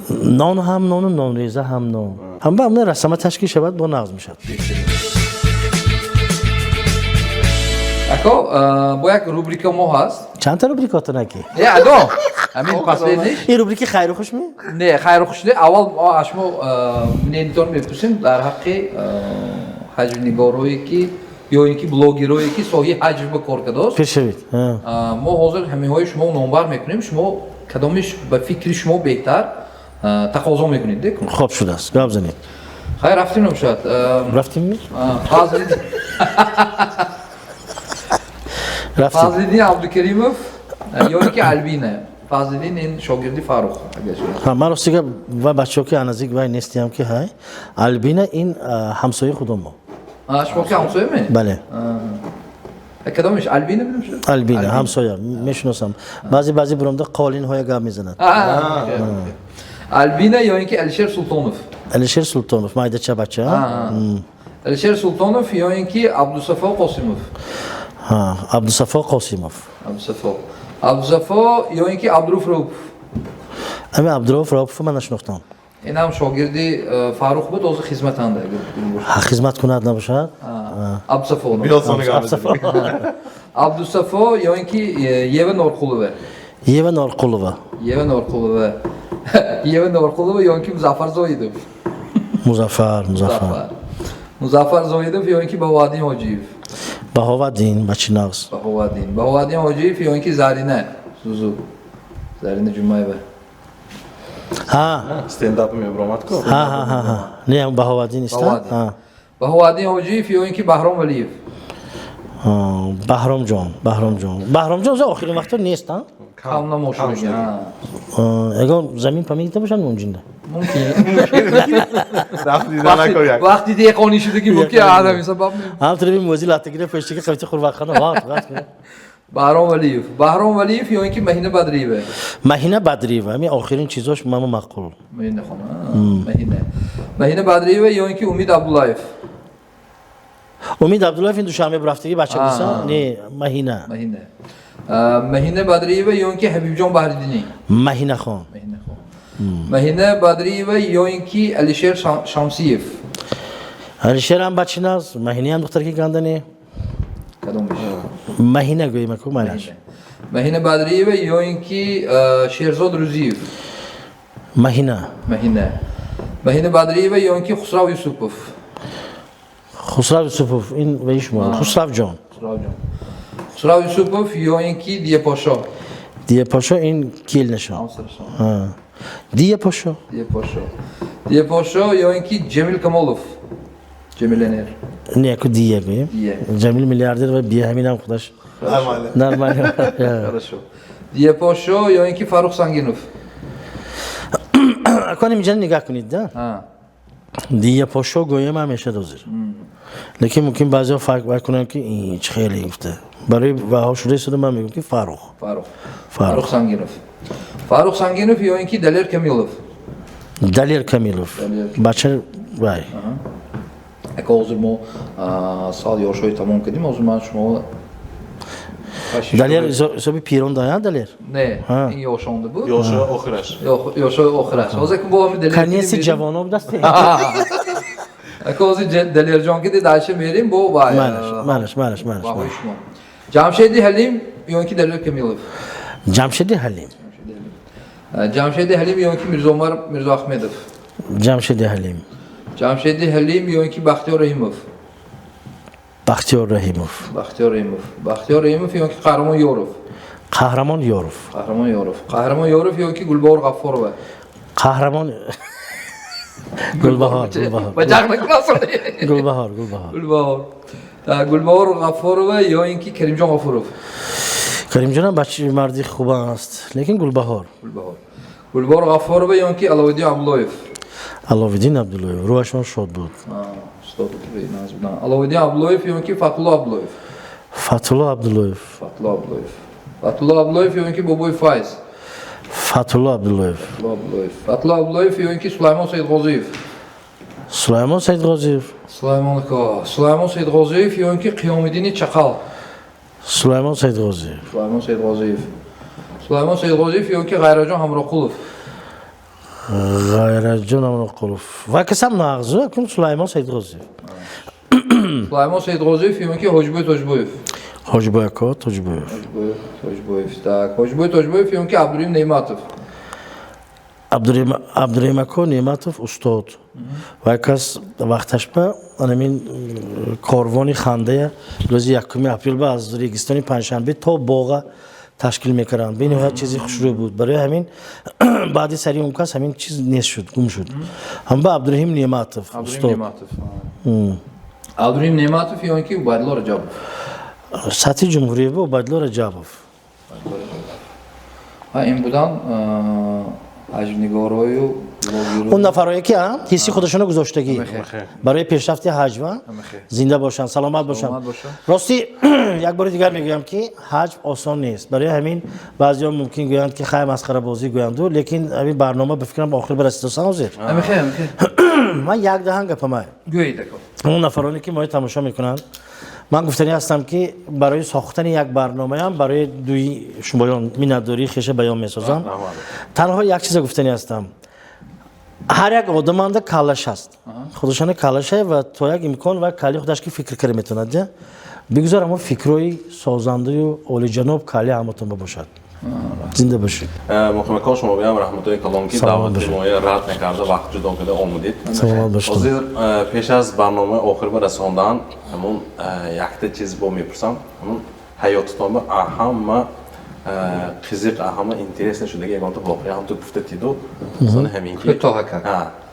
Нон ҳам нону нонреза ҳам нон ҳам ба ҳамна расама ташкил шавад, бо нағз мешавад. Ако, бо як рубрика мо ҳаст. Чандта рубрикато наки? Не, адо ҳамин последний. Ин рубрики хайру хушми? Не, хайру хуш не. Аввал мо аз шумо мнение тон мепурсем дар ҳаққи ҳаҷвнигорое ки ё ин ки блогерое ки соҳаи ҳаҷв ба кор кардааст. Пешавед. Мо ҳозир ҳаминҳои шумо номбар мекунем, шумо кадомиш ба фикри шумо беҳтар тақозо мекунед де. Хоб шудааст, гап занед. Хайр, рафтем намешавад. Рафтем. Фазлиддин Абдукаримов ё ин ки Альбина? Фазлиддин ин шогирди Фаррух. Ман рости гап ва бачаҳо ки наздик вай нестиям, ки ҳай Албина ин ҳамсояи худомо. Шумо ки ҳамсоя ме? Бале. Кадомиш? Албина бидум шуд? Албина ҳамсоя, мешиносам. Баъзе биромда қолинҳоя гап мезанад. Албина ё ин ки Алишер Султонов? Алишер Султонов майдача бача. Алишер Султонов ё ин ки Абдусафо Қосимов? Абдусафо Қосимов. Абдусафо. Абдусафо ё ин ки Абдуруф Раупов? Ами Абдуруф Раупов ман нашинохтам. Ин ҳам шогирди Фаррух буд, ҳозир хизматанда. Хизмат кунад набошад? Абдусафо. Абдусафо ё ин ки Ева Норқулова? Ева Норқулова. Ева Норқулова. Ева Норқулова ё ин ки Музаффар Зоидов? Музаффар, Музаффар. Музаффар Зоидов ё ин ки Баҳоваддин Ҳоҷиев? Баҳоваддин, бачи нағз. Баҳоваддин. Баҳоваддин Ҳоҷиев ё ин ки Зарина Зузу? Зарина Ҷумаева. Ҳа. Стендап мебаромад ку? Ҳа, ҳа, ҳа, ҳа. Не, Баҳоваддин иста? Баҳоваддин. Баҳоваддин Ҳоҷиев ё ин ки Баҳром Валиев? Баҳромҷон, Баҳромҷон. Баҳромҷон за охирин вақто нест, а? Кам намошад. Ягон замин памита бошад мумкин? Мумкин. Вақти деҳқонӣ шудагӣ мумкин, ҳамин сабаб. Ҳам тарафи мӯзи латтагира пештаги қавти хурвақхана вақт, вақт. Баҳром Валиев. Баҳром Валиев ё ин ки Маҳина Бадриева? Маҳина Бадриева, ҳамин охирин чизош мамо маъқул. Маҳина хонум, Маҳина. Маҳина Бадриева ё ин ки Умид Абдуллаев? Умид Абдуллаев ин душанбе рафтагӣ бача буса? Не, Маҳина. Маҳина. Маҳина Бадриева ё ин ки Ҳабибҷон Баҳриддинӣ? Маҳина хон. Маҳина хон. Маҳина Бадриева ё ин ки Алишер Шамсиев? Алишер ҳам бачи нағз, Маҳина ҳам духтарки гандани. Кадомиш? Маҳина гӯем аку майлаш. Маҳина Бадриева ё ин ки Шерзод Рӯзиев? Маҳина. Маҳина. Маҳина Бадриева ё ин ки Хусрав Юсупов? Хусрав Юсупов ин ваи шумо. Хусравҷон. Хусравҷон. Хусрав Юсупов ё ин ки Дияпошо? Дияпошо ин келинашон. Ҳамсарашон. Дияпошо. Дияпошо. Дияпошо ё ин ки Ҷамил Камолов? Ҷамиленер. Не, ку Дия гӯем. Ҷамил миллиардер ва бия ҳаминам худаш. Нормально. Нормально. Хорошо. Дияпошо ё ин ки Фаррух Сангинов? Акон инҷа нигаҳ кунед, да? Дияпошо гӯем ҳам мешад ҳозир. Лекин мумкин баъзеҳо фарқ вай кунанд ки ин чӣ хеле гуфта. Барои ваҳо шуда истода ман мегӯям ки Фаррух. Фаррух. Фаррух Сангинов. Фаррух Сангинов ё ин ки Далер Камилов? Далер Камилов. Бача вай. Ака ҳозир мо сал ёшҳои тамом кардем, ҳозир ман шумо Далер ҳисоби пирон да, Далер? Не, ин ёшонда буд. Ёшои охираш. Ёшои охираш. Ҳозир ки бо ҳамин Далер Канеси ҷавоно будасте. Ака ҳозир Далерҷон ки дальше мерем бо вай. Малаш, малаш, малаш, малаш. Ҷамшеди Ҳалим ё ин ки Далер Камилов? Ҷамшеди Ҳалим. Ҷамшеди Ҳалим ё ин ки Мирзоумар Мирзоахмедов? Ҷамшеди Ҳалим. Ҷамшеди Ҳалим ё ин ки Бахтиёр Раҳимов? Бахтиёр Раҳимов. Бахтиёр Раҳимов. Бахтиёр Раҳимов ё ин ки Қаҳрамон Ёров? Қаҳрамон Ёров. Қаҳрамон Ёров. Қаҳрамон Ёров ё ин ки Гулбаҳор Ғаффорова? Қаҳрамон Гулбаҳор, Гулбаҳор. Баҷақ накунасо. Гулбаҳор, Гулбаҳор. Гулбаҳор. Гулбаҳор Ғаффорова ё ин ки Каримҷон Ғафуров? Каримҷон ҳам бачаи марди хуб аст, лекин Гулбаҳор. Гулбаҳор. Гулбаҳор Ғаффорова ё ин ки Аловиддин Абдуллоев? Аловиддин Абдуллоев, рӯҳашон шод буд. Устод Аловиддин Абдуллоев ё ин ки Фатулло Абдуллоев? Фатулло Абдуллоев. Фатулло Абдуллоев. Фатулло Абдуллоев ё ин ки Бобои Файз? Фатулло Абдуллоев. Фатулло Абдуллоев. Фатулло Абдуллоев ё ин ки Сулаймон Саидғозиев? Сулаймон Саидғозиев. Сулаймон Сулаймон Саидғозиев ё ин ки Қиёмиддини Чақал? Сулаймон Саидғозиев. Сулаймон Саидғозиев. Сулаймон Саидғозиев ё ин ки Ғайраҷон Ҳамроқулов? Ғайраҷон Ҳамроқулов. Ва касам нағзу кун Сулаймон Саидғозиев. Сулаймон Саидғозиев ё ин ки Ҳоҷибой Тоҷибоев? Ҳоҷибой ако Тоҷибоев. Ҳоҷибой Тоҷибоев. Так, Ҳоҷибой Тоҷибоев ё ин ки Абдураҳим Неъматов? Абдураҳим ако Неъматов устод. Ва кас вақташ ба анамин корвони хандая рӯзи 1 апрел ба аз Регистони Панҷшанбе то боға ташкил мекарданд. Бениҳоят чизи хушрӯй буд. Барои ҳамин баъди сари он кас ҳамин чиз нест шуд, гум шуд. Ҳам ба Абдураҳим Неъматов устод. Абдураҳим Неъматов ё ин ки Убайдулло Раҷабов? Сатҳи ҷумҳурия ба Убайдулло Раҷабов. Ин будан ҳаҷвнигорою он нафарое ки ҳисси худашонро гузоштагӣ барои пешрафти ҳаҷва зинда бошанд, саломат бошанд. Рости як бори дигар мегӯям, ки ҳаҷв осон нест. Барои ҳамин баъзеҳо мумкин гӯянд, ки хай, масхарабозӣ гӯянду, лекин ҳамин барнома, ба фикрам, охир барасидасан ҳозир. Ман як даҳан гапамай, он нафароне ки мои тамошо мекунанд, ман гуфтанӣ ҳастам, ки барои сохтани як барномаам барои дуи шумоён миннатдории хеша баён месозам. Танҳо як чиза гуфтанӣ ҳастам: ҳар як одаманда каллаш ҳаст, худашона каллаша, ва то як имкон ва калли худаш ки фикр карда метавонад. Бигузор ҳамон фикрҳои созандаю олиҷаноб калли ҳаматон бошад. Зинда бошед. Муқимакон, шумо биям раҳматои калом, ки даъвати моя рад накарда, вақт ҷудо карда омадед. Саломат бошед. Ҳозир пеш аз барномаи охир ба расондан ҳамун якта чиз бо мепурсам: ҳамун ҳаётитон ба ҳама қизиқ, ҳама интересно шудаги ягонта воқеа ҳам ту гуфта тиду, сони ҳамин ки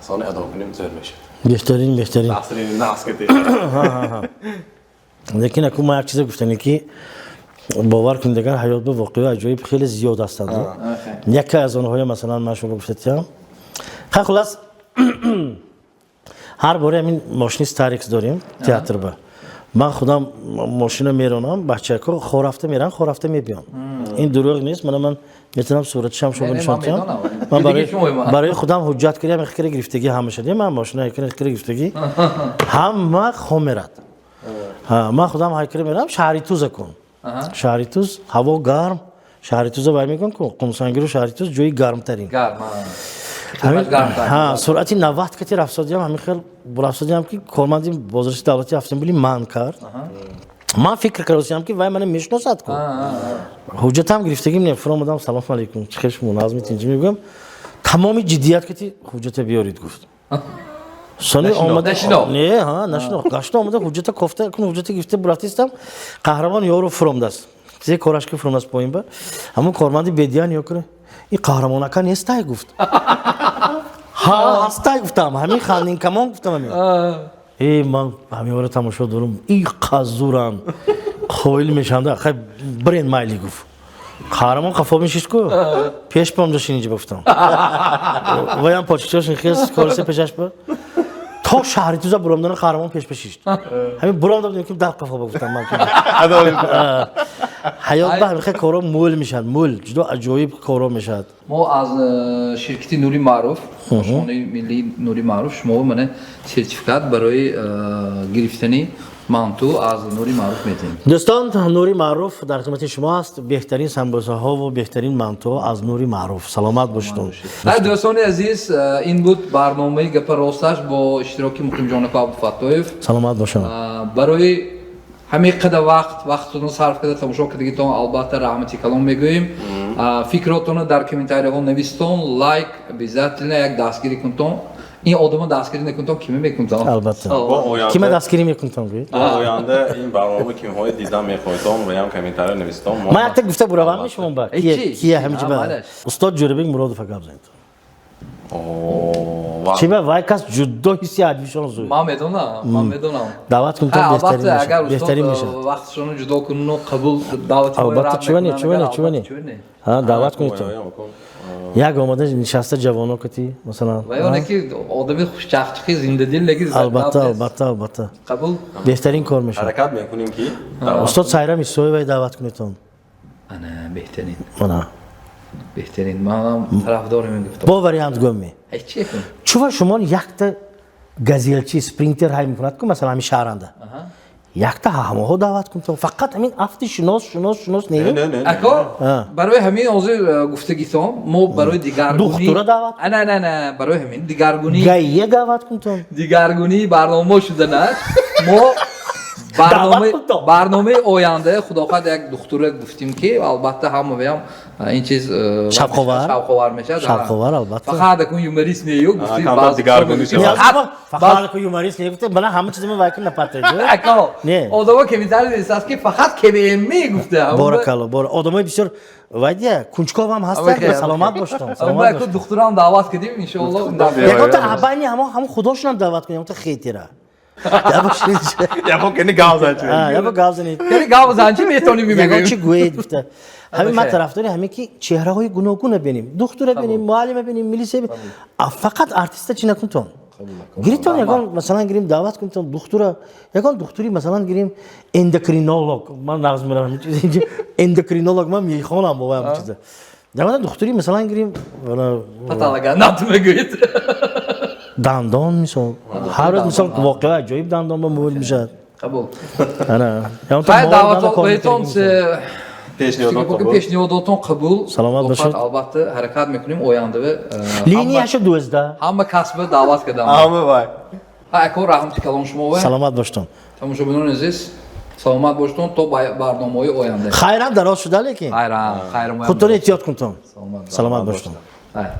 сони адо кунем, зӯр мешавад. Беҳтарин, беҳтарин. Лекин аку ман як чизе гуфтане, ки бовар кунед, агар ҳаёт ба воқеаи аҷоиб хеле зиёд ҳастанд, яке аз онҳоя, масалан, ман шумо гуфтатиям. Ха, хулас, ҳар боре ҳамин мошини Старекс дорем театр ба, ман худам мошина меронам, бачако хорафта меран, хорафта мебиён. Ин дурӯғ нест, мана ман метавонам суратишам шумо нишон диҳам. Ман барои худам ҳуҷҷат кардам, ихкира гирифтагӣ ҳамаша, ман мошина ихкира гирифтагӣ, ҳама хом мерад. Ман худам ҳайкира мерам шаҳри Туза кун. Шаҳри Туз ҳаво гарм, шаҳри Туза вай мекун ку, Қумсангиру шаҳри Туз ҷои гармтарин. Суръати 90 кати рафсодиям, ҳамин хел рафсодиям, ки корманди бозрасии давлатии автомобили ман кард. Ман фикр кардосиям, ки вай мана мешиносад ку, ҳуҷҷатам гирифтагим не. Фуромадам: «Салому алайкум, чӣ хел шумо, назми тинҷӣ?» Мегӯям, тамоми ҷиддият кати: «Ҳуҷҷата биёред», гуфт. Сони омада не, ҳа, нашинохт. Гашта омада, ҳуҷҷата кофта кун, ҳуҷҷата гирифта бурафтистам. Қаҳрамон ёро фуромдааст, зе корашки фуромдааст поин ба. Ҳамон корманди бедиян ё кура: «Ин қаҳрамонака нестай?» гуфт. «Ҳа, ҳастай», гуфтам, ҳамин хандинкамон гуфтам. Ҳамин э ман ҳаминро тамошо дорам, и қазурам қоил мешавам. «Хай, бирен, майли», гуфт. Қаҳрамон қафо мешишт ку, пеш бомҷа шиниҷа гуфтам. Ваям почичошин хес корисе пешаш ба то шаҳри Туза буромдана, қаҳрамон пеш пешишт. Ҳамин буромда будем, ки дар қафо гуфтам. Ман ҳаёт ба ҳамин хел коро мӯл мешавад, мӯл, ҷудо аҷоиб коро мешавад. Мо аз ширкати Нури Маъруф, ошхонаи миллии Нури Маъруф, шумо мана сертификат барои гирифтани манту аз Нури Маъруф медиҳем. Дӯстон, Нури Маъруф дар хидмати шумо аст. Беҳтарин самбусаҳову беҳтарин мантуҳо аз Нури Маъруф. Саломат бошед. Дӯстони азиз, ин буд барномаи «Гапа росташ» бо иштироки Муқимҷонако Абдуфаттоев. Саломат бошанд. Барои ҳамин қадар вақт вақтатонро сарф карда тамошо кардагитон, албатта, раҳмати калом мегӯем. Фикротонро дар комментарияҳо навистон, лайк обязательно, як дастгирӣ кунтон. Ин одама дастгирӣ накунтон, киме мекунтон? Албатта, киме дастгирӣ мекунтон, гӯед? Оянда ин барнома кимҳои дидан мехоҳедон ва ям комментария навистон. Ман якта гуфта буравам шумо ба кия ҳамиҷа, устод Ҷӯрабек Муродов гап занед. Чи ба вай кас ҷудо ҳисси ҳаҷвишон зуд. Ман медонам, ман медонам. Даъват кунтон, беҳтарин мешавад. Вақтшонро ҷудо куну қабул даъвати. Албатта, чуване, чуване, чуване, даъват кунедтон, як омада нишаста ҷавоно кати, масалан. Ва ёне ки одами хушчақчиқи, зиндадил, лекин Албатта, албатта, албатта. Қабул. Беҳтарин кор мешавад. Ҳаракат мекунем, ки устод Сайрам Исоевай даъват кунедтон. Ана, беҳтарин. Ана. Беҳтарин, манам тарафдорим ин гуфтор. Бо вариант гӯм ме? Чува шумо якта газелчи, Спринтер ҳай мекунад ку, масалан, ҳамин шаҳранда якта ҳамоҳо даъват кунтон, фақат ҳамин афти шинос, шинос, шинос не. Ако, барои ҳамин ҳозир гуфтагитон мо барои дигаргунӣ духтура даъват. На, на, на, барои ҳамин дигаргунӣ гаия даъват кунтон. Дигаргунии барномаҳо шуданаш мо барномаи оянда, худо хоҳад, як духтура гуфтим, ки албатта ҳамаям ин чиз шавқовар. Шавқовар мешавад. Шавқовар, албатта. Фақат акун юморист нею гуфтим. Фақат акун юморист не гуфтем, бана ҳама чизмо вай кун напатед. Ако одамо комментарий нависад, ки фақат КВМ гуфта. Боракалло, бора одамои бисёр вайдия кунҷковам ҳастанд. Саломат боштон. Саломат боштон. Духтурам даъват кардим, иншоалло. Ягонта абайни ҳамо ҳамо худошонам даъват кунем, ягонта хейтера. Ябо кени гав занчи. Ябо гав занед. Кени гав занчи метоним. Ягон чи гӯед гуфта. Ҳамин ман тарафдори ҳамин ки чеҳраҳои гуногуна бинем, духтура бинем, муаллима бинем, милисия бинем, фақат артиста чӣ накунтон. Гиритон ягон, масалан, гирим, даъват кунтон духтура, ягон духтури, масалан, гирим, эндокринолог. Ман нағз меравам эндокринолог, ман мехонам бо ҳам чиза. Ягон духтури, масалан, гирим, Патологоанатом мегӯед. Дандон, мисол, ҳар рӯз, мисол, воқеа аҷоиб дандон ба муҳит мешавад. Қабул. Ана. Хай, даъватон Пешниҳодотон. Пешниҳодотон қабул. Саломат бошед. Албатта, ҳаракат мекунем оянда. Линияша 12. Ҳама касба даъват кардам. Ҳама вай. Ҳа, ако раҳмати калон шумо. Саломат боштон. Тамошобинони азиз, саломат боштон то барномаҳои оянда. Хайрам дароз шуда, лекин хайрам, хайрам. Худтон эҳтиёт кунтон. Саломат боштон. Хайр.